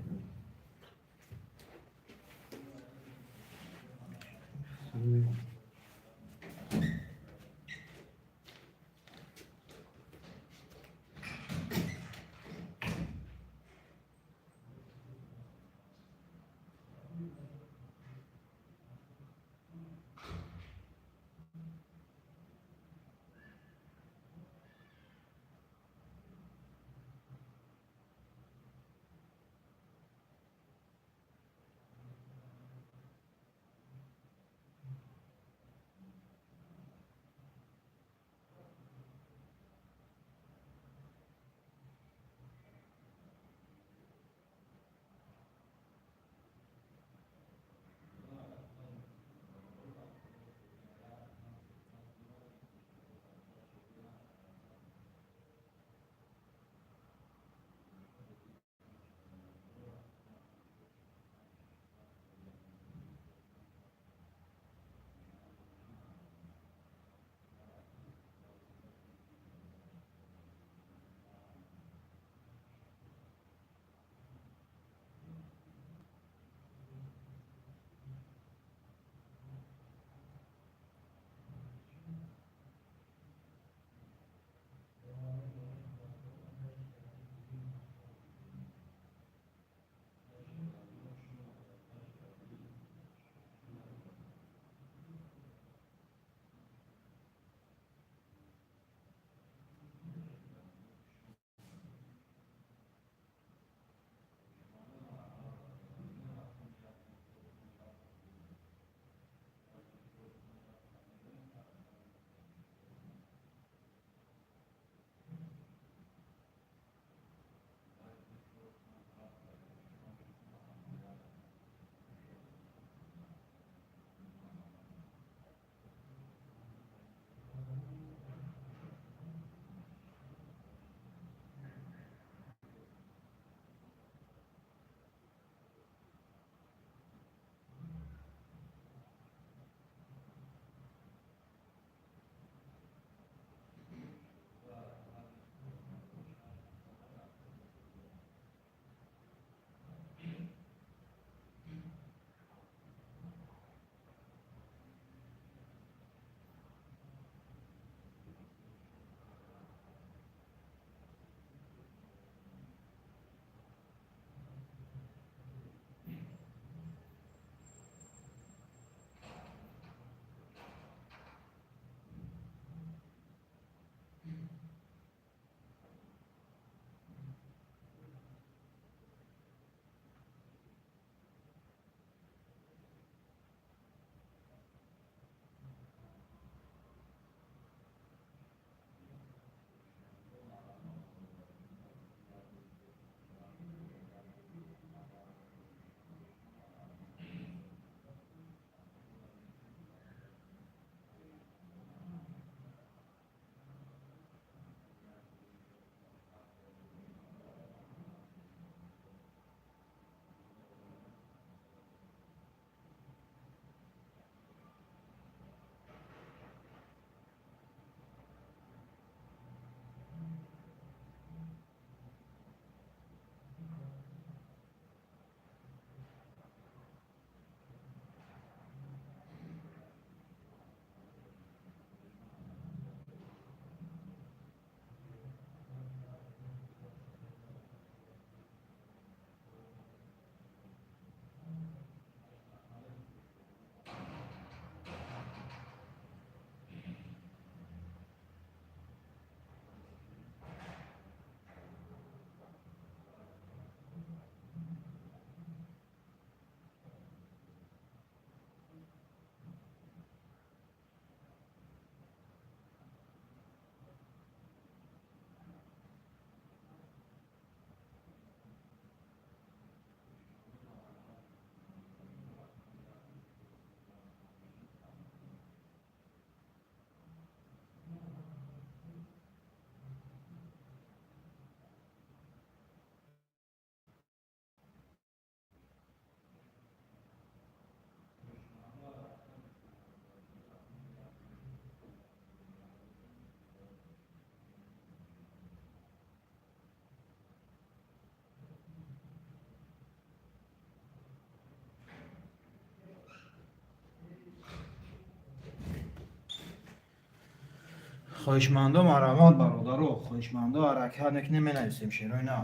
Хоҳишмандо, марҳамат, бародаро, хоҳишмандо, ҳаракат мекунем, менависем, шерои на.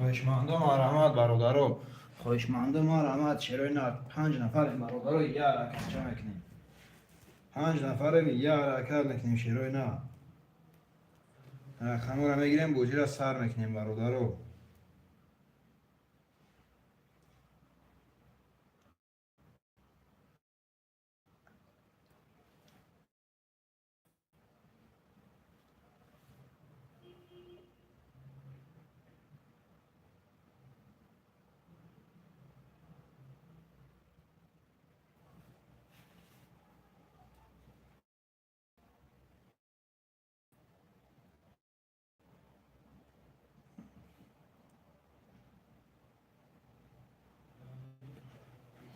Хоҳишмандо, марҳамат, бародаро. Хоҳишмандо, марҳамат, шерои нар. Панҷ нафарем, бародаро, я ҳаракатча мекунем. Панҷ нафарем, я ҳаракат мекунем, шерои нар. Рақаморо мегирем, бозиро сар мекунем, бародаро.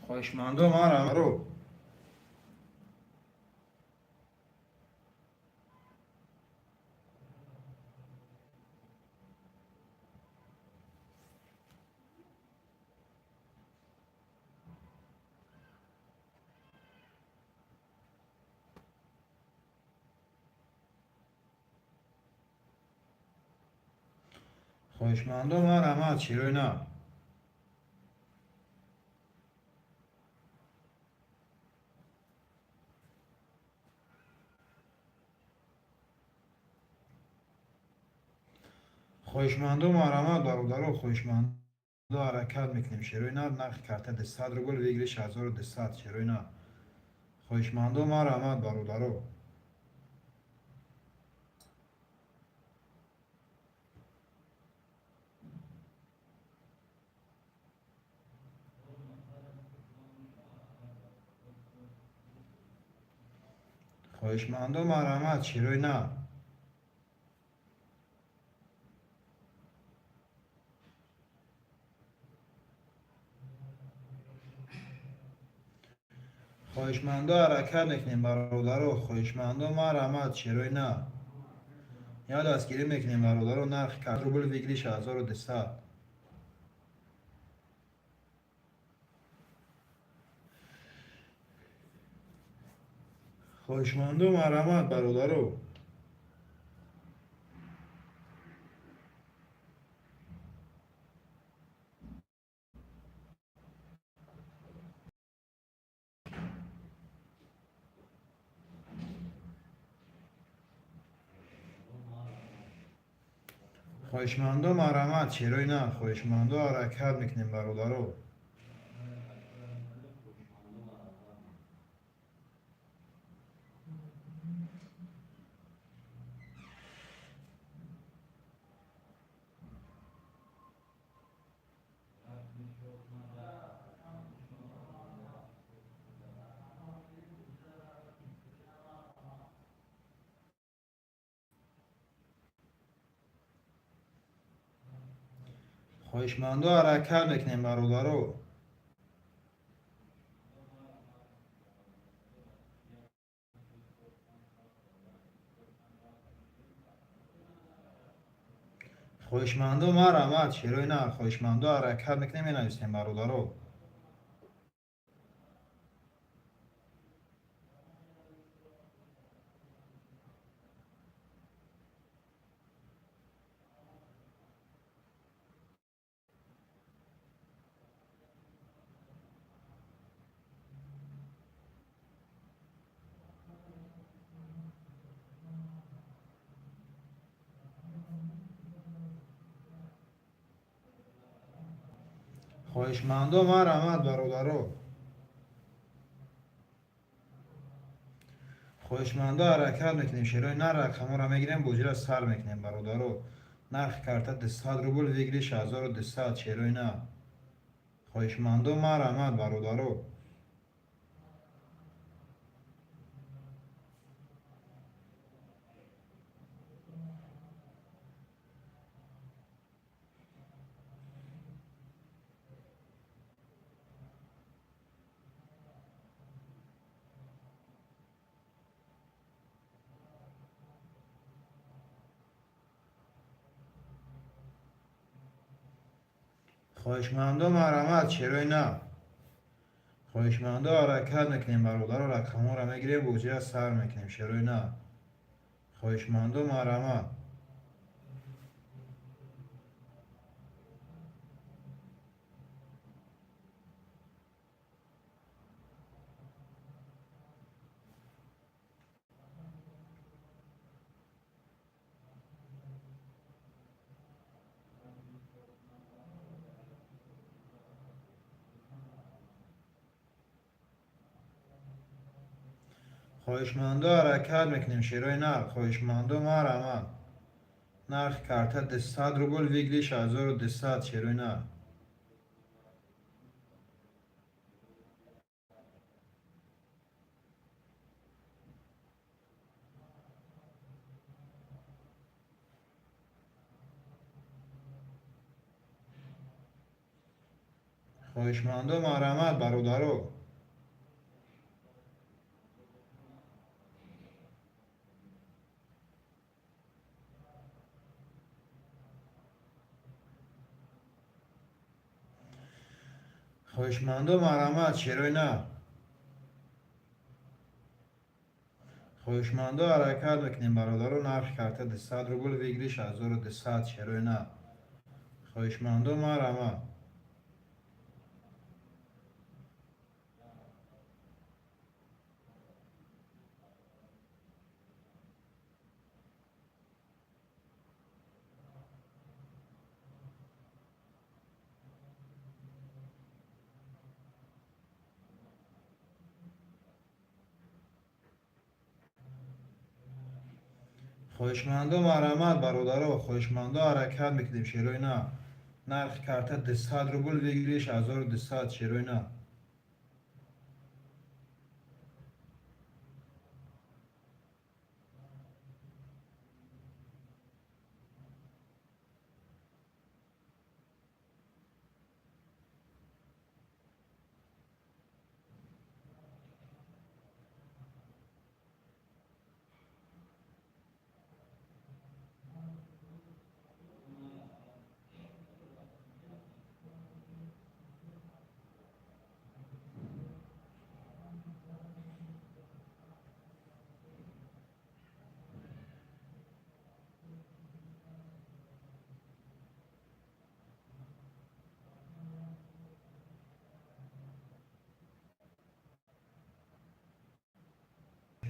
Хоҳишмандо, марҳамат. Хоҳишмандо, марҳамат, шерои нар. Хоҳишмандо, марҳамат, бародаро. Хоҳишмандо, ҳаракат мекунем, шерои нар. Нархи карта 200 рубл, выигрыш 1200, шерои нар. Хоҳишмандо, марҳамат, бародаро. Хоҳишмандо, марҳамат, шерои нар. Хоҳишмандо, ҳаракат мекунем, бародаро. Хоҳишмандо, марҳамат, шерои нар. Я дастгирӣ мекунем, бародаро. Нархи карт рубл, выигрыш 1200. Хоҳишмандо, марҳамат, бародаро. Хоҳишмандо, марҳамат, шерои нар. Хоҳишмандо, ҳаракат мекунем, бародаро. Хоҳишмандо, ҳаракат мекунем, бародаро. Хоҳишмандо, марҳамат, шерои нар. Хоҳишмандо, ҳаракат мекунем, менависем, бародаро. Хоҳишмандо, марҳамат, бародаро. Хоҳишмандо, ҳаракат мекунем, шерои нар. Рақаморо мегирем, бозиро сар мекунем, бародаро. Нархи карта 200 рубл, выигрыш 1200, шерои нар. Хоҳишмандо, марҳамат, бародаро. Хоҳишмандо, марҳамат, шерои нар. Хоҳишмандо, ҳаракат мекунем, бародаро. Рақамҳоро мегирем, бозиро сар мекунем, шерои нар. Хоҳишмандо, марҳамат. Хоҳишмандо, ҳаракат мекунем, шерои нар. Хоҳишмандо, марҳамат. Нархи карта 200 рубл, выигрыш 1200, шерои нар. Хоҳишмандо, марҳамат, бародаро. Хоҳишмандо, марҳамат, шерои нар. Хоҳишмандо, ҳаракат мекунем, бародаро. Нархи карта 200 рубл, выигрыш 1200, шерои нар. Хоҳишмандо, марҳамат. Хоҳишмандо, марҳамат, бародаро. Хоҳишмандо, ҳаракат мекунем, шерои нар. Нархи карта 200 рубл, выигрыш 1200, шерои нар.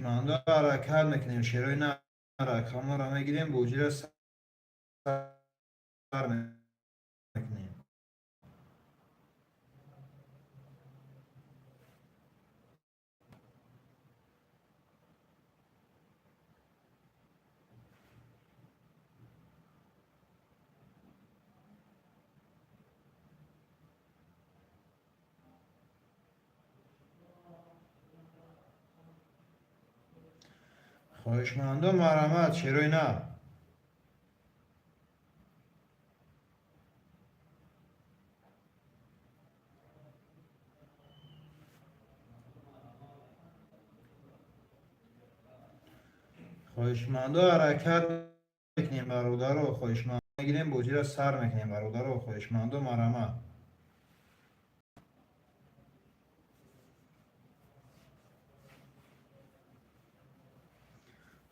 Хоҳишмандо, ҳаракат мекунем, шерои нар. Рақамҳоро мегирем, бозиро сар мекунем. Хоҳишмандо, марҳамат, шерои нар. Хоҳишмандо, ҳаракат мекунем, бародаро. Хоҳишманд мегирем, бозиро сар мекунем, бародаро. Хоҳишмандо, марҳамат.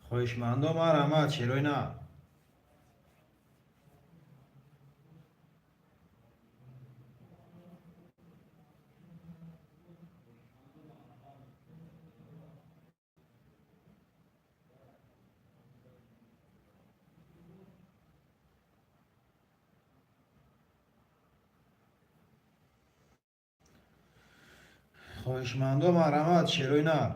Хоҳишмандо, марҳамат, шерои нар. Хоҳишмандо, марҳамат, шерои нар.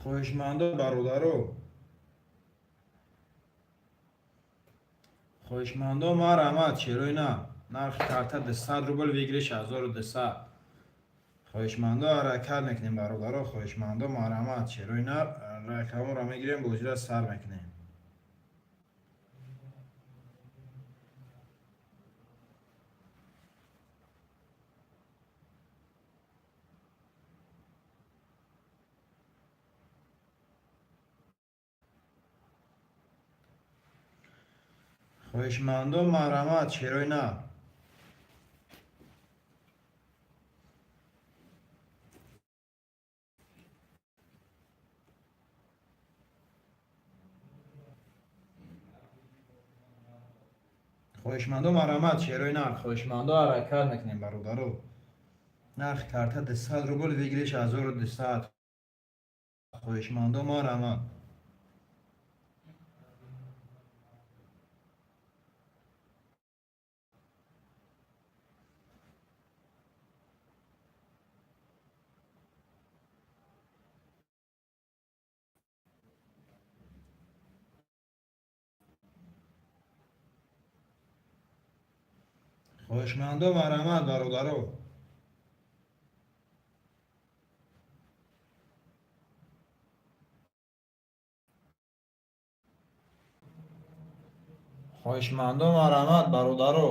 Хоҳишмандо, бародаро. Хоҳишмандо, марҳамат, шерои нар. Нархи карта 200 рубл, выигрыш 1200. Хоҳишмандо, ҳаракат мекунем, бародаро. Хоҳишмандо, марҳамат, шерои нар. Рақамҳоро мегирем, бозиро сар мекунем. Хоҳишмандо, марҳамат, шерои нар. Хоҳишмандо, марҳамат, шерои нар. Хоҳишмандо, ҳаракат мекунем, бародаро. Нархи карта 200 рубл, выигрыш 1200. Хоҳишмандо, марҳамат. Хоҳишмандо, марҳамат, бародаро. Хоҳишмандо, марҳамат, бародаро.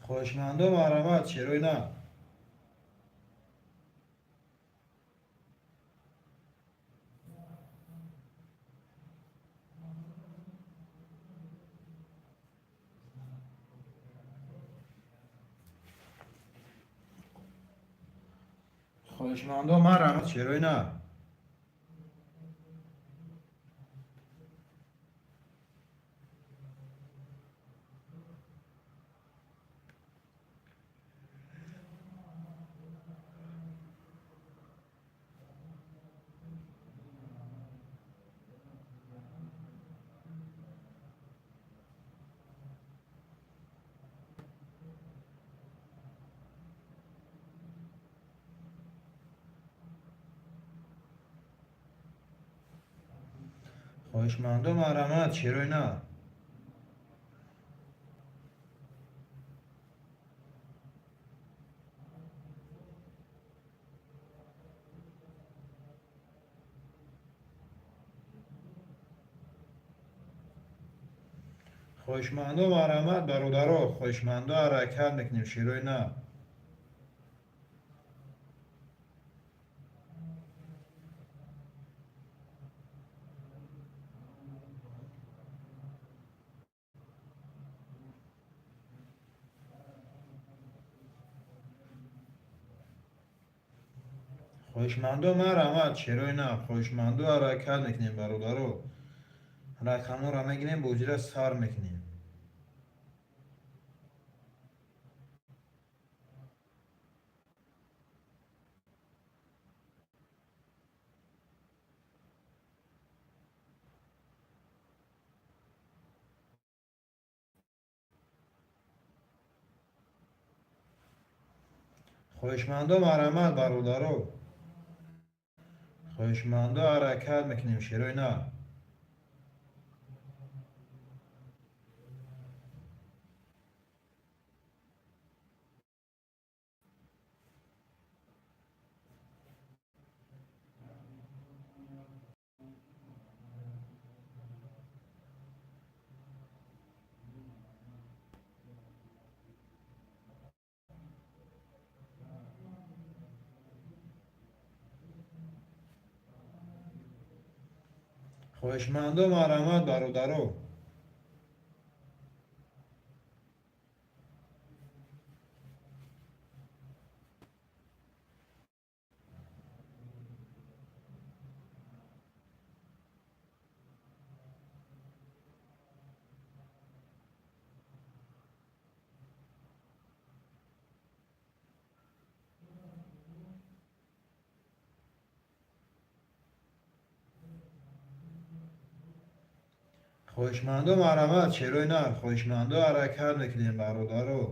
Хоҳишмандо, марҳамат, шерои на. Хоҳишмандо, марҳамат, шерои на. Хоҳишмандо, марҳамат, шерои на. Хоҳишмандо, марҳамат, бародаро. Хоҳишмандо, ҳаракат мекунем, шерои на. Хоҳишмандо, марҳамат, шерои на. Хоҳишмандо, ҳаракат мекунем, бародаро. Рақамҳоро мегирем, бозира сар мекунем. Хоҳишмандо, марҳамат, бародаро. Хоҳишмандо, ҳаракат мекунем, шерои на. Хоҳишмандо, марҳамат, бародаро. Хоҳишмандо, марҳамат, шерои нар. Хоҳишмандо, ҳаракат мекунем, бародаро.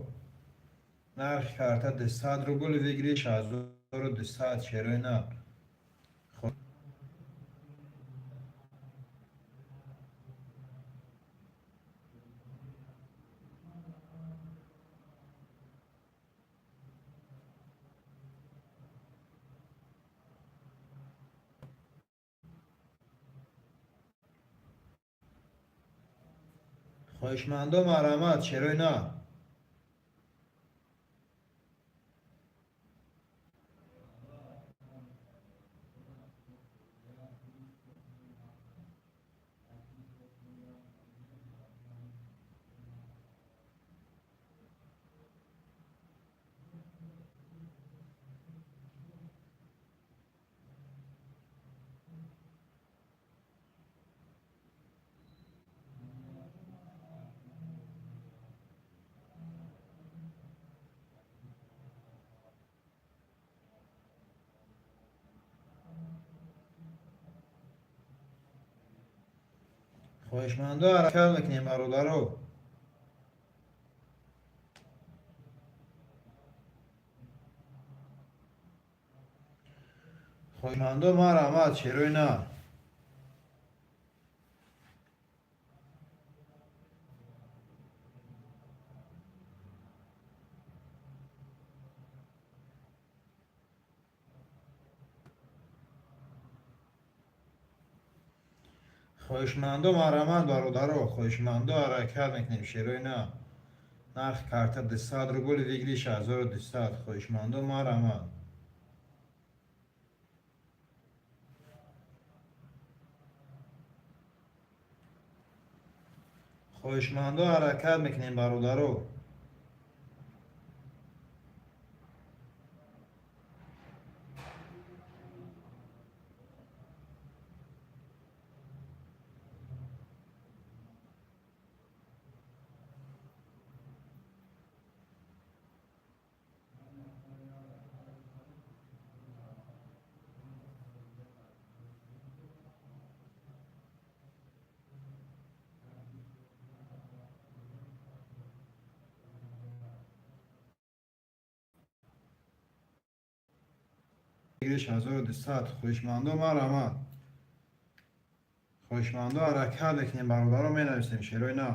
Нархи карта 200 рубл, выигрыш 1200, шерои нар. Хоҳишмандо, марҳамат, шерои на. Хоҳишмандо, ҳаракат мекунем, бародаро. Хоҳишмандо, марҳамат, шерои на. Хоҳишмандо, марҳамат, бародаро. Хоҳишмандо, ҳаракат мекунем, шерои на. Нархи карта 200 рубл, выигрыш 1200. Хоҳишмандо, марҳамат. Хоҳишмандо, ҳаракат мекунем, бародаро. Выигрыш 1200. Хоҳишмандо, марҳамат. Хоҳишмандо, ҳаракат мекунем, бародаро, менависем, шерои на.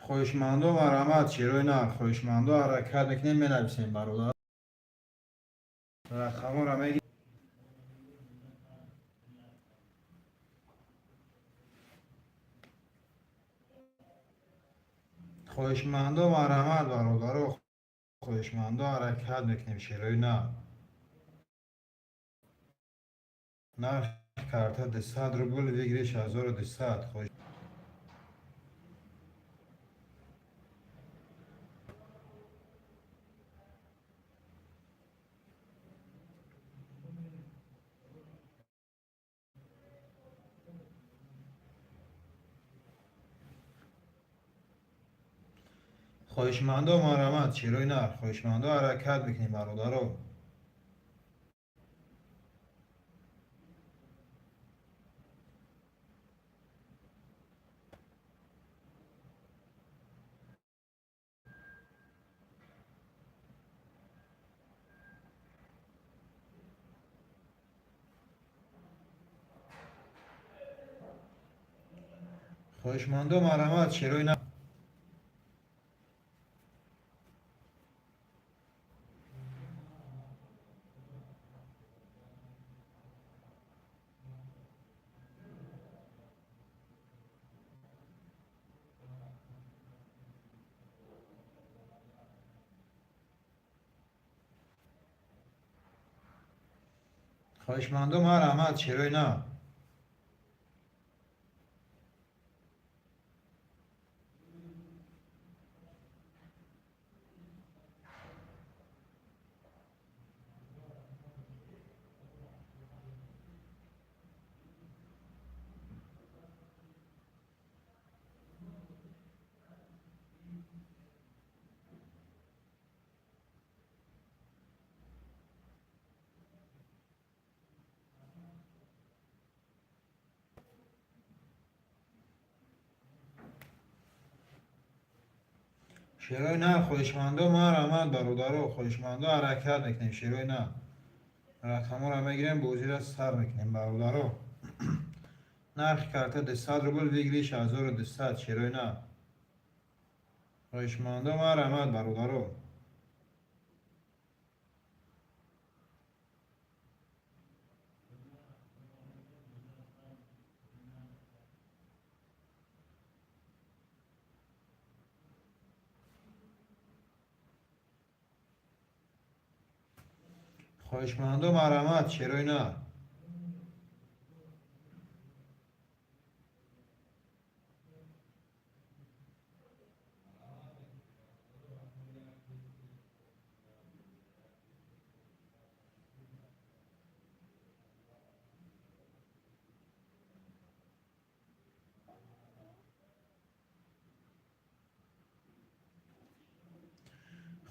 Хоҳишмандо, марҳамат, шерои на. Хоҳишмандо, ҳаракат мекунем, менависем, бародар. Рақаморо мегирем. Хоҳишмандо, марҳамат, бародаро. Хоҳишмандо, ҳаракат мекунем, шерои на. Нархи карта 200 рубл, выигрыш 1200. Хоҳишмандо, марҳамат, шерои нар. Хоҳишмандо, ҳаракат мекунем, бародаро. Хоҳишмандо, марҳамат, шерои нар. Хоҳишмандо, марҳамат, шерои на. Шерои на. Хоҳишмандо, марҳамат, бародаро. Хоҳишмандо, ҳаракат мекунем, шерои на. Рақаморо мегирем, бозиро сар мекунем, бародаро. Нархи карта 200 рубл, выигрыш 1200. Шерои на. Хоҳишмандо, марҳамат, бародаро. Хоҳишмандо, марҳамат, шерои на.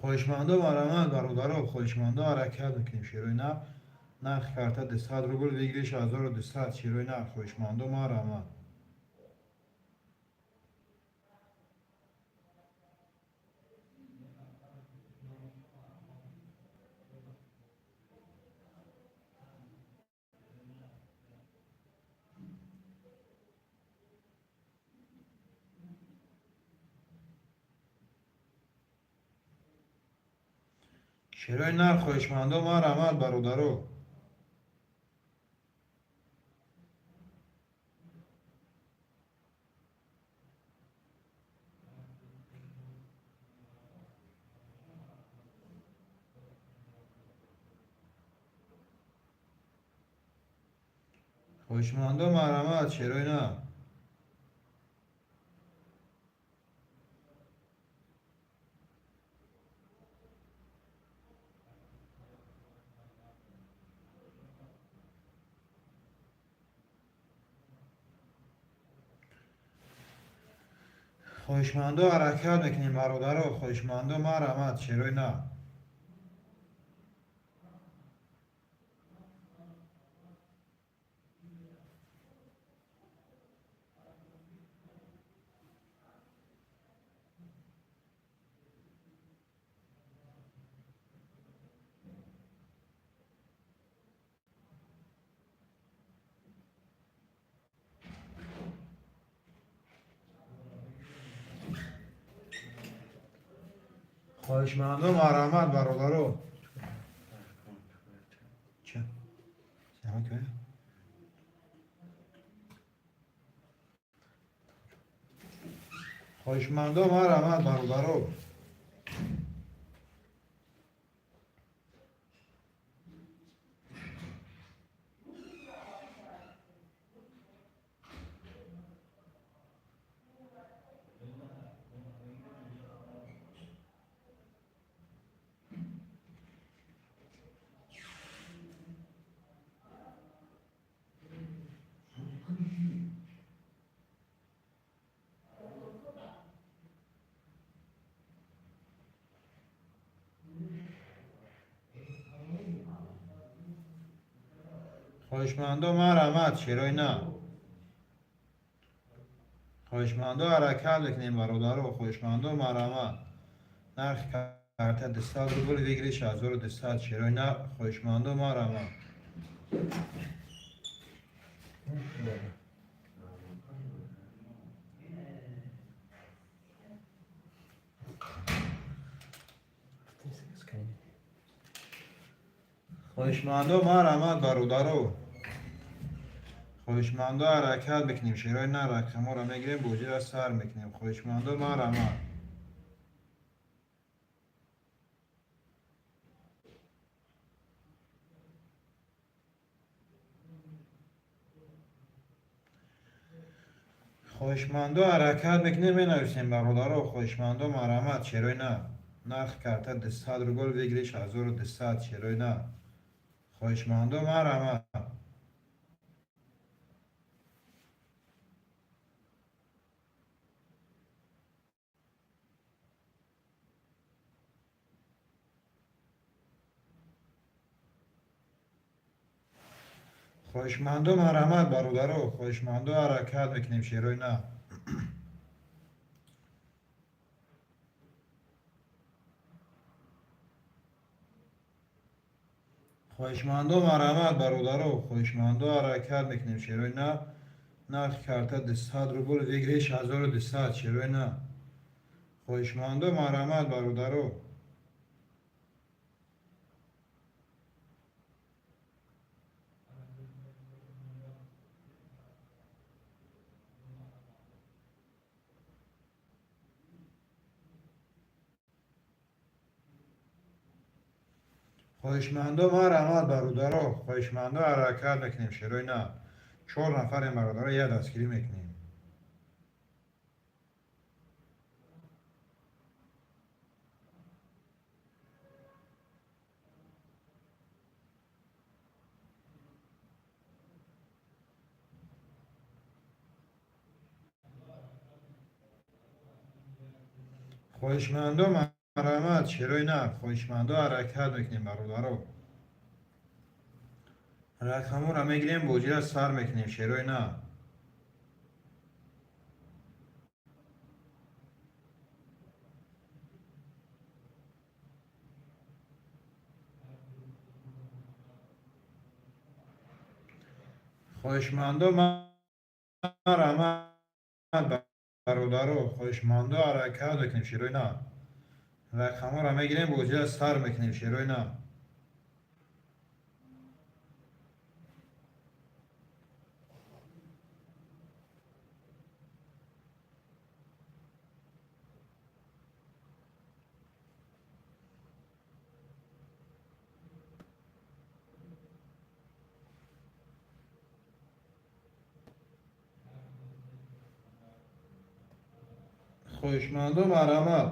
Хоҳишмандо, марҳамат, бародаро, хоҳишмандо, ҳаракат мекунем. Шерои нар, нархи карта 200 рубл, выигрыш 1200. Шерои нар, хоҳишмандо, марҳамат. Шерои нар, хоҳишмандо, марҳамат, бародаро. Хоҳишмандо, марҳамат, шерои нар. Хоҳишмандо, ҳаракат мекунем, бародаро, хоҳишмандо, марҳамат, шерои нар. Хоҳишмандо, марҳамат, бародаро. Ча? Сама кӯя? Хоҳишмандо, марҳамат, бародаро. Хоҳишмандо, марҳамат, шерои нар. Хоҳишмандо, ҳаракат мекунем, бародаро, хоҳишмандо, марҳамат. Нархи карта 200 рубл, выигрыш 1200. Шерои нар, хоҳишмандо, марҳамат. Хоҳишмандо, марҳамат, бародаро. Хоҳишмандо, ҳаракат мекунем. Шерои нар, рақамҳоро мегирем, бозиро сар мекунем. Хоҳишмандо, марҳамат. Хоҳишмандо, ҳаракат мекунем, менависем, бародаро, хоҳишмандо, марҳамат, шерои нар. Нархи карта 200 рубл, выигрыш 1200. Шерои нар. Хоҳишмандо, марҳамат. Хоҳишмандо, марҳамат, бародаро, хоҳишмандо, ҳаракат мекунем, шерои нар. Хоҳишмандо, марҳамат, бародаро, хоҳишмандо, ҳаракат мекунем, шерои нар. Нархи карта 200 рубл, выигрыш 1200. Шерои нар. Хоҳишмандо, марҳамат, бародаро. Хоҳишмандо, марҳамат, бародаро, хоҳишмандо, ҳаракат мекунем, шерои нар. Чор нафарем, бародаро, як дастгирӣ мекунем. Хоҳишмандо, Марҳамат, шерои нар, хоҳишмандо, ҳаракат мекунем, бародаро. Рақаморо мегирем, бозира сар мекунем, шерои нар. Хоҳишмандо, марҳамат, бародаро, хоҳишмандо, ҳаракат мекунем, шерои нар. Рақаморо мегирем, бозира сар мекунем, шерои нар. Хоҳишмандо, марҳамат.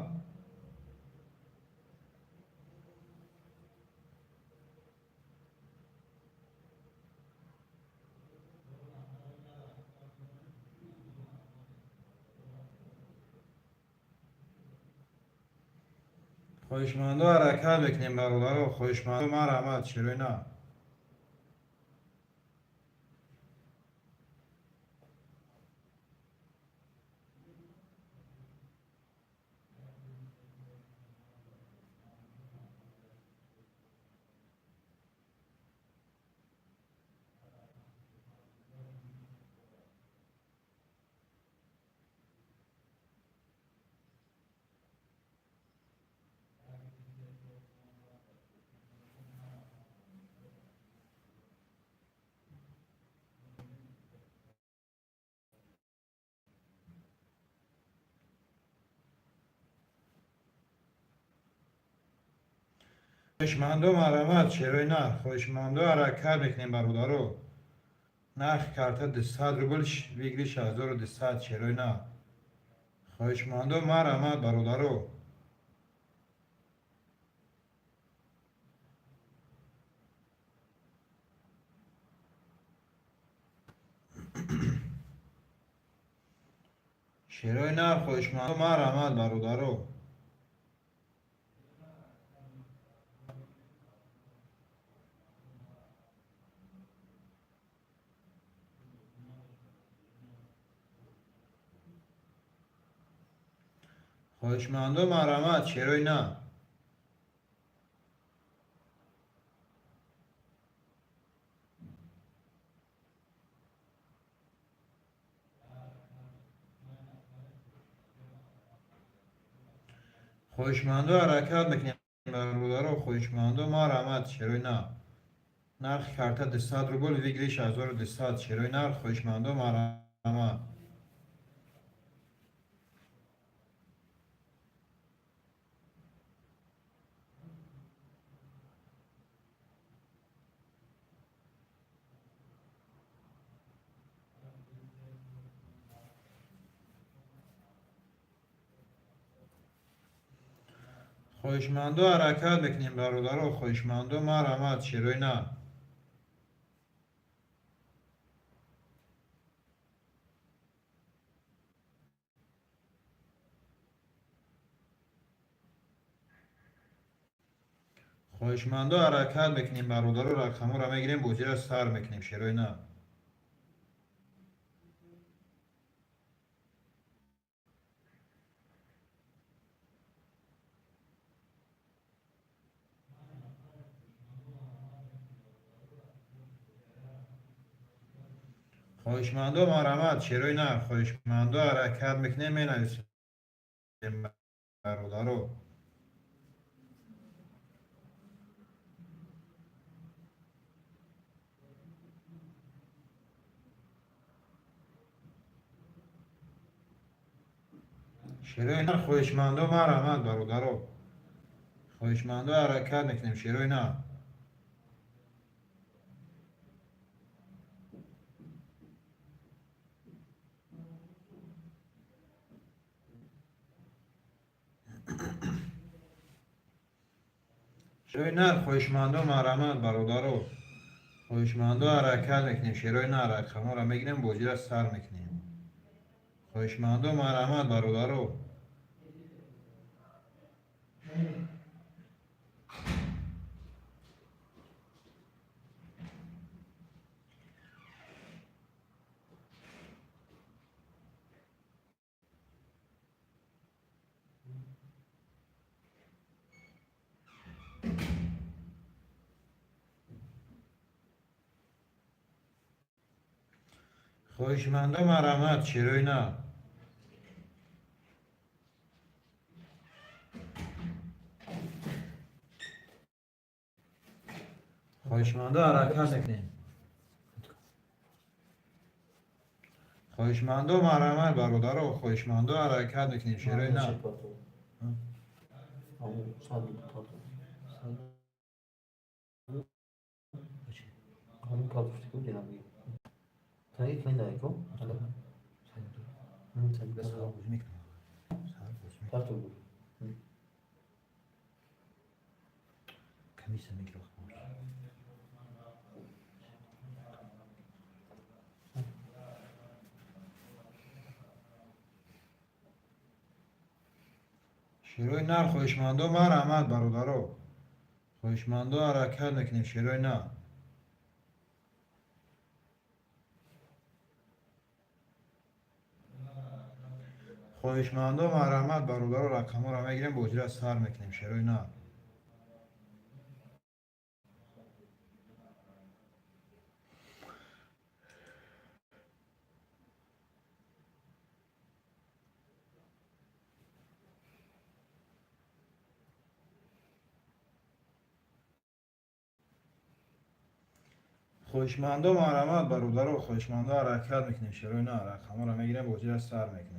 Хоҳишмандо, ҳаракат мекунем, бародаро, хоҳишмандо, марҳамат, шерои нар. Хоҳишмандо, марҳамат, шерои нар. Хоҳишмандо, ҳаракат мекунем, бародаро. Нархи карта 200 рубл, выигрыш 1200, шерои нар. Хоҳишмандо, марҳамат, бародаро. Шерои нар, хоҳишмандо, марҳамат, бародаро. Хоҳишмандо, марҳамат, шерои нар. Хоҳишмандо, ҳаракат мекунем, бародаро, хоҳишмандо, марҳамат, шерои нар. Нархи карта 200 рубл, выигрыш 1200, шерои нар, хоҳишмандо, марҳамат. Хоҳишмандо, ҳаракат мекунем, бародаро, хоҳишмандо, марҳамат, шерои нар. Хоҳишмандо, ҳаракат мекунем, бародаро, рақаморо мегирем, бозира сар мекунем, шерои нар. Хоҳишмандо, марҳамат, шерои нар. Хоҳишмандо, ҳаракат мекунем, менависем, бародаро. Шерои нар, хоҳишмандо, марҳамат, бародаро. Хоҳишмандо, ҳаракат мекунем, шерои нар. Шерои нар, хоҳишмандо, марҳамат, бародаро. Хоҳишмандо, ҳаракат мекунем, шерои нар, рақаморо мегирем, бозира сар мекунем. Хоҳишмандо, марҳамат, бародаро. Хоҳишмандо, марҳамат, шерои нав. Хоҳишмандо, ҳаракат мекунем. Хоҳишмандо, марҳамат, бародаро, хоҳишмандо, ҳаракат мекунем, шерои нав. Ҳамун палтушти ку дилам. Таи клин ко? Палту буд. Комиссия мегирад. Шерои нар, хоҳишмандо, марҳамат, бародаро. Хоҳишмандо, ҳаракат мекунем, шерои нар. Хоҳишмандо, марҳамат, бародаро, рақамҳоро мегирем, бозиро сар мекунем, шерои нар. Хоҳишмандо, марҳамат, бародаро, хоҳишмандо, ҳаракат мекунем, шерои нар, рақамҳоро мегирем, бозиро сар мекунем.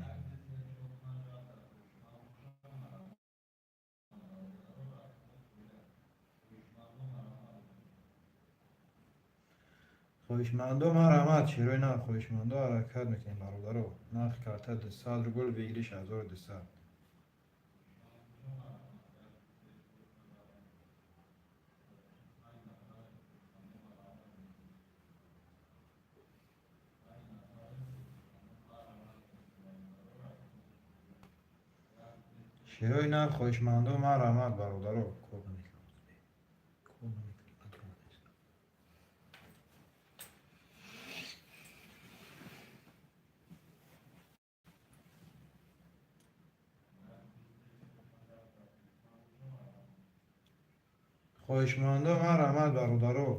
Хоҳишмандо, марҳамат, шерои нар, хоҳишмандо, ҳаракат мекунем, бародаро. Нархи карта 200 рубл, выигрыш 1200. Шерои нар, хоҳишмандо, марҳамат, бародаро. Кор намекунам. Кор намекунам. Хоҳишмандо, марҳамат, бародаро.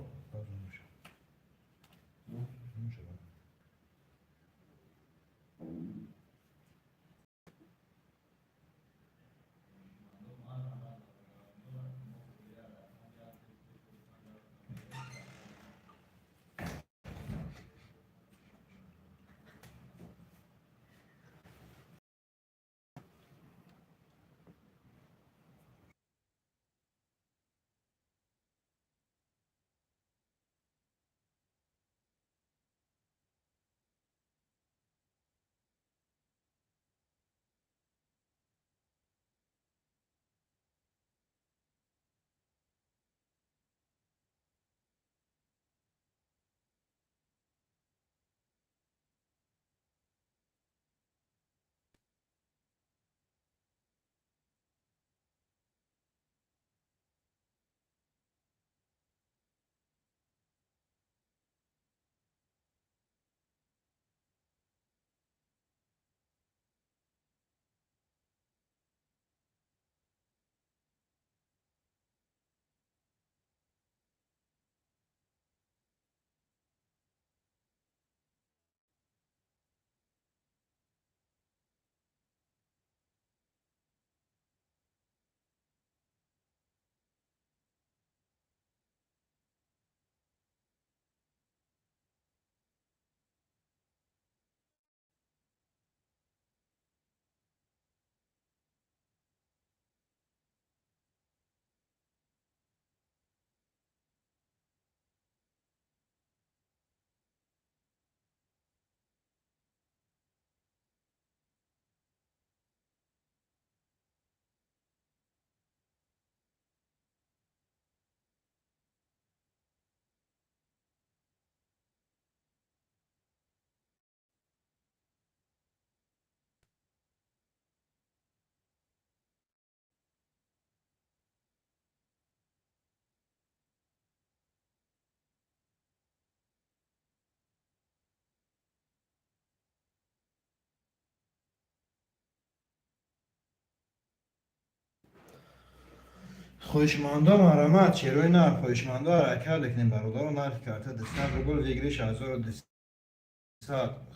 Хоҳишмандо, марҳамат, шерои нар. Хоҳишмандо, ҳаракат мекунем, бародаро. Нархи карта 200 рубл, выигрыш 1200.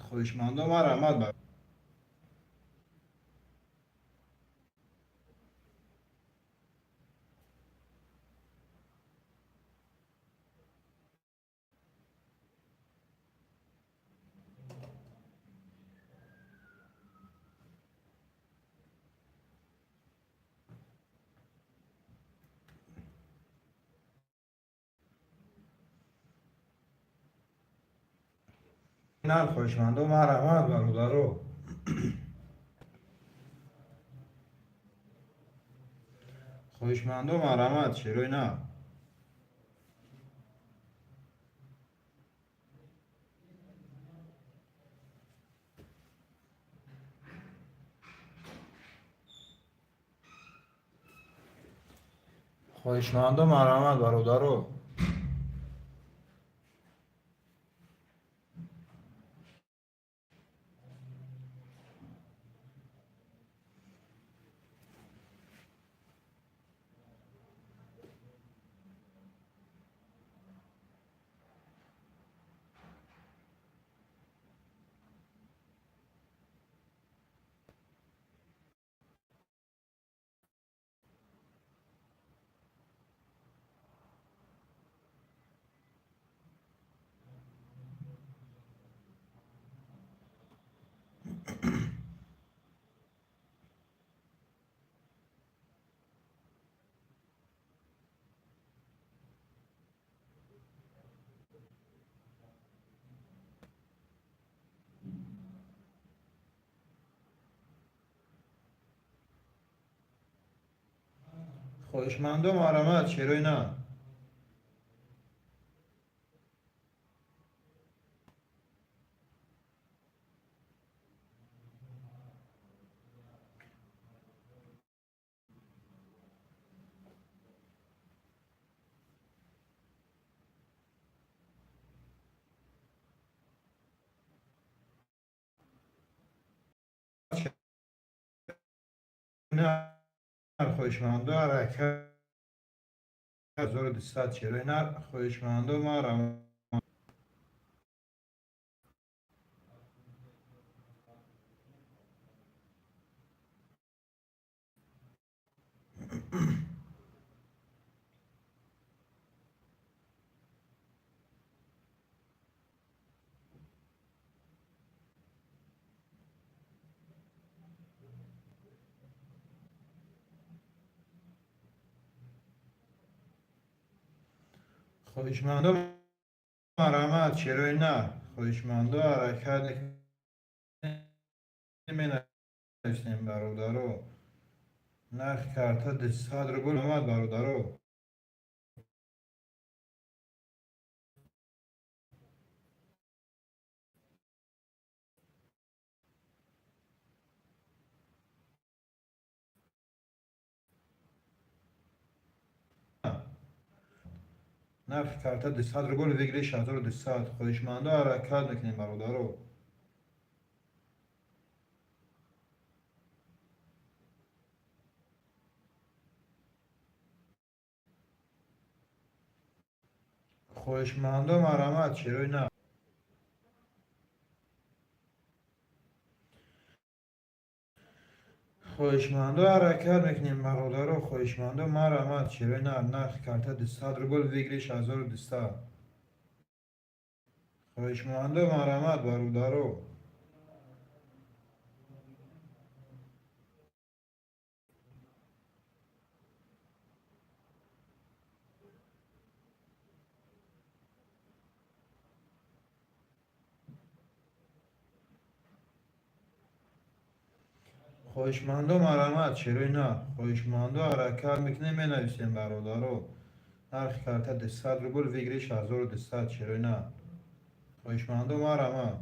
Хоҳишмандо, марҳамат. Нар, хоҳишмандо, марҳамат, бародаро. Хоҳишмандо, марҳамат, шерои нар. Хоҳишмандо, марҳамат, бародаро. Хоҳишмандо, марҳамат, шерои нар. Хоҳишмандо, ҳаракат, 1200, шерои нар. Хоҳишмандо, марҳамат. Хоҳишмандо, марҳамат, шерои нар. Хоҳишмандо, ҳаракат менависем, бародаро. Нархи карта 200 рубл, марҳамат, бародаро. Нархи карта 200 рубл, выигрыш 1200. Хоҳишмандо, ҳаракат мекунем, бародаро. Хоҳишмандо, марҳамат, шерои нар. Хоҳишмандо, ҳаракат мекунем, бародаро. Хоҳишмандо, марҳамат, шерои нар. Нархи карта 200 рубл, выигрыш 1200. Хоҳишмандо, марҳамат, бародаро. Хоҳишмандо, марҳамат, шерои нар. Хоҳишмандо, ҳаракат мекунем, менависем, бародаро. Нархи карта 200 рубл, выигрыш 1200, шерои нар. Хоҳишмандо, марҳамат.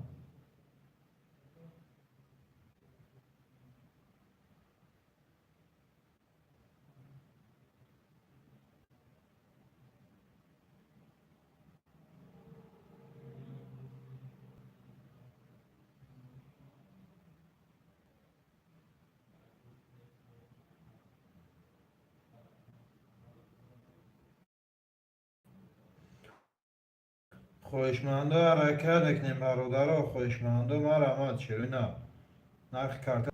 Хоҳишмандо, ҳаракат мекунем, бародаро, хоҳишмандо, марҳамат, широи нав. Нархи карта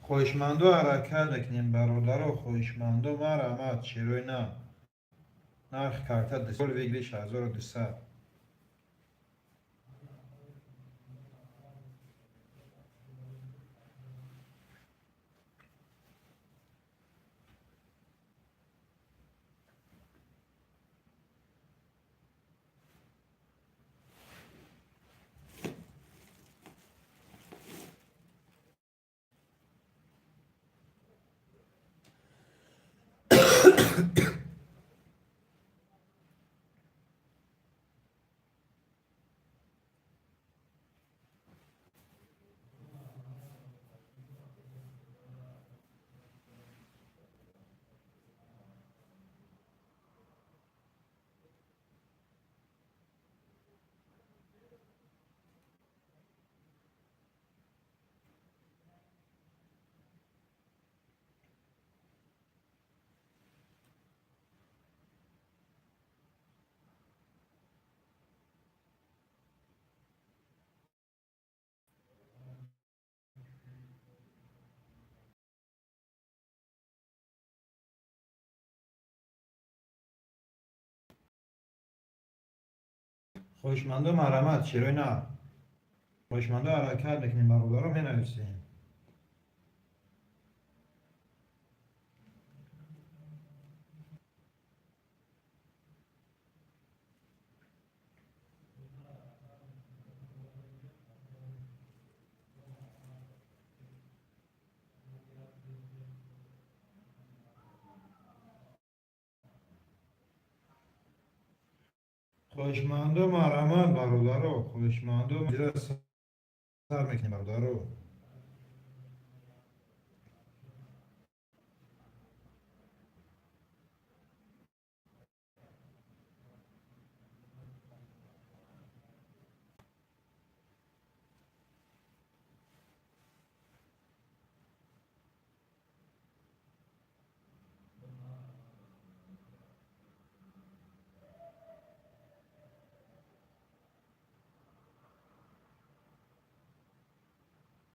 Хоҳишмандо, ҳаракат мекунем, бародаро, хоҳишмандо, марҳамат, широи нав. Нархи карта выигрыш 1200. Хоҳишмандо, марҳамат, широи нав. Хоҳишмандо, ҳаракат мекунем, бародаро, менависем. Хоҳишмандо, марҳамат, бародаро, хоҳишмандо, сар мекунем, бародаро.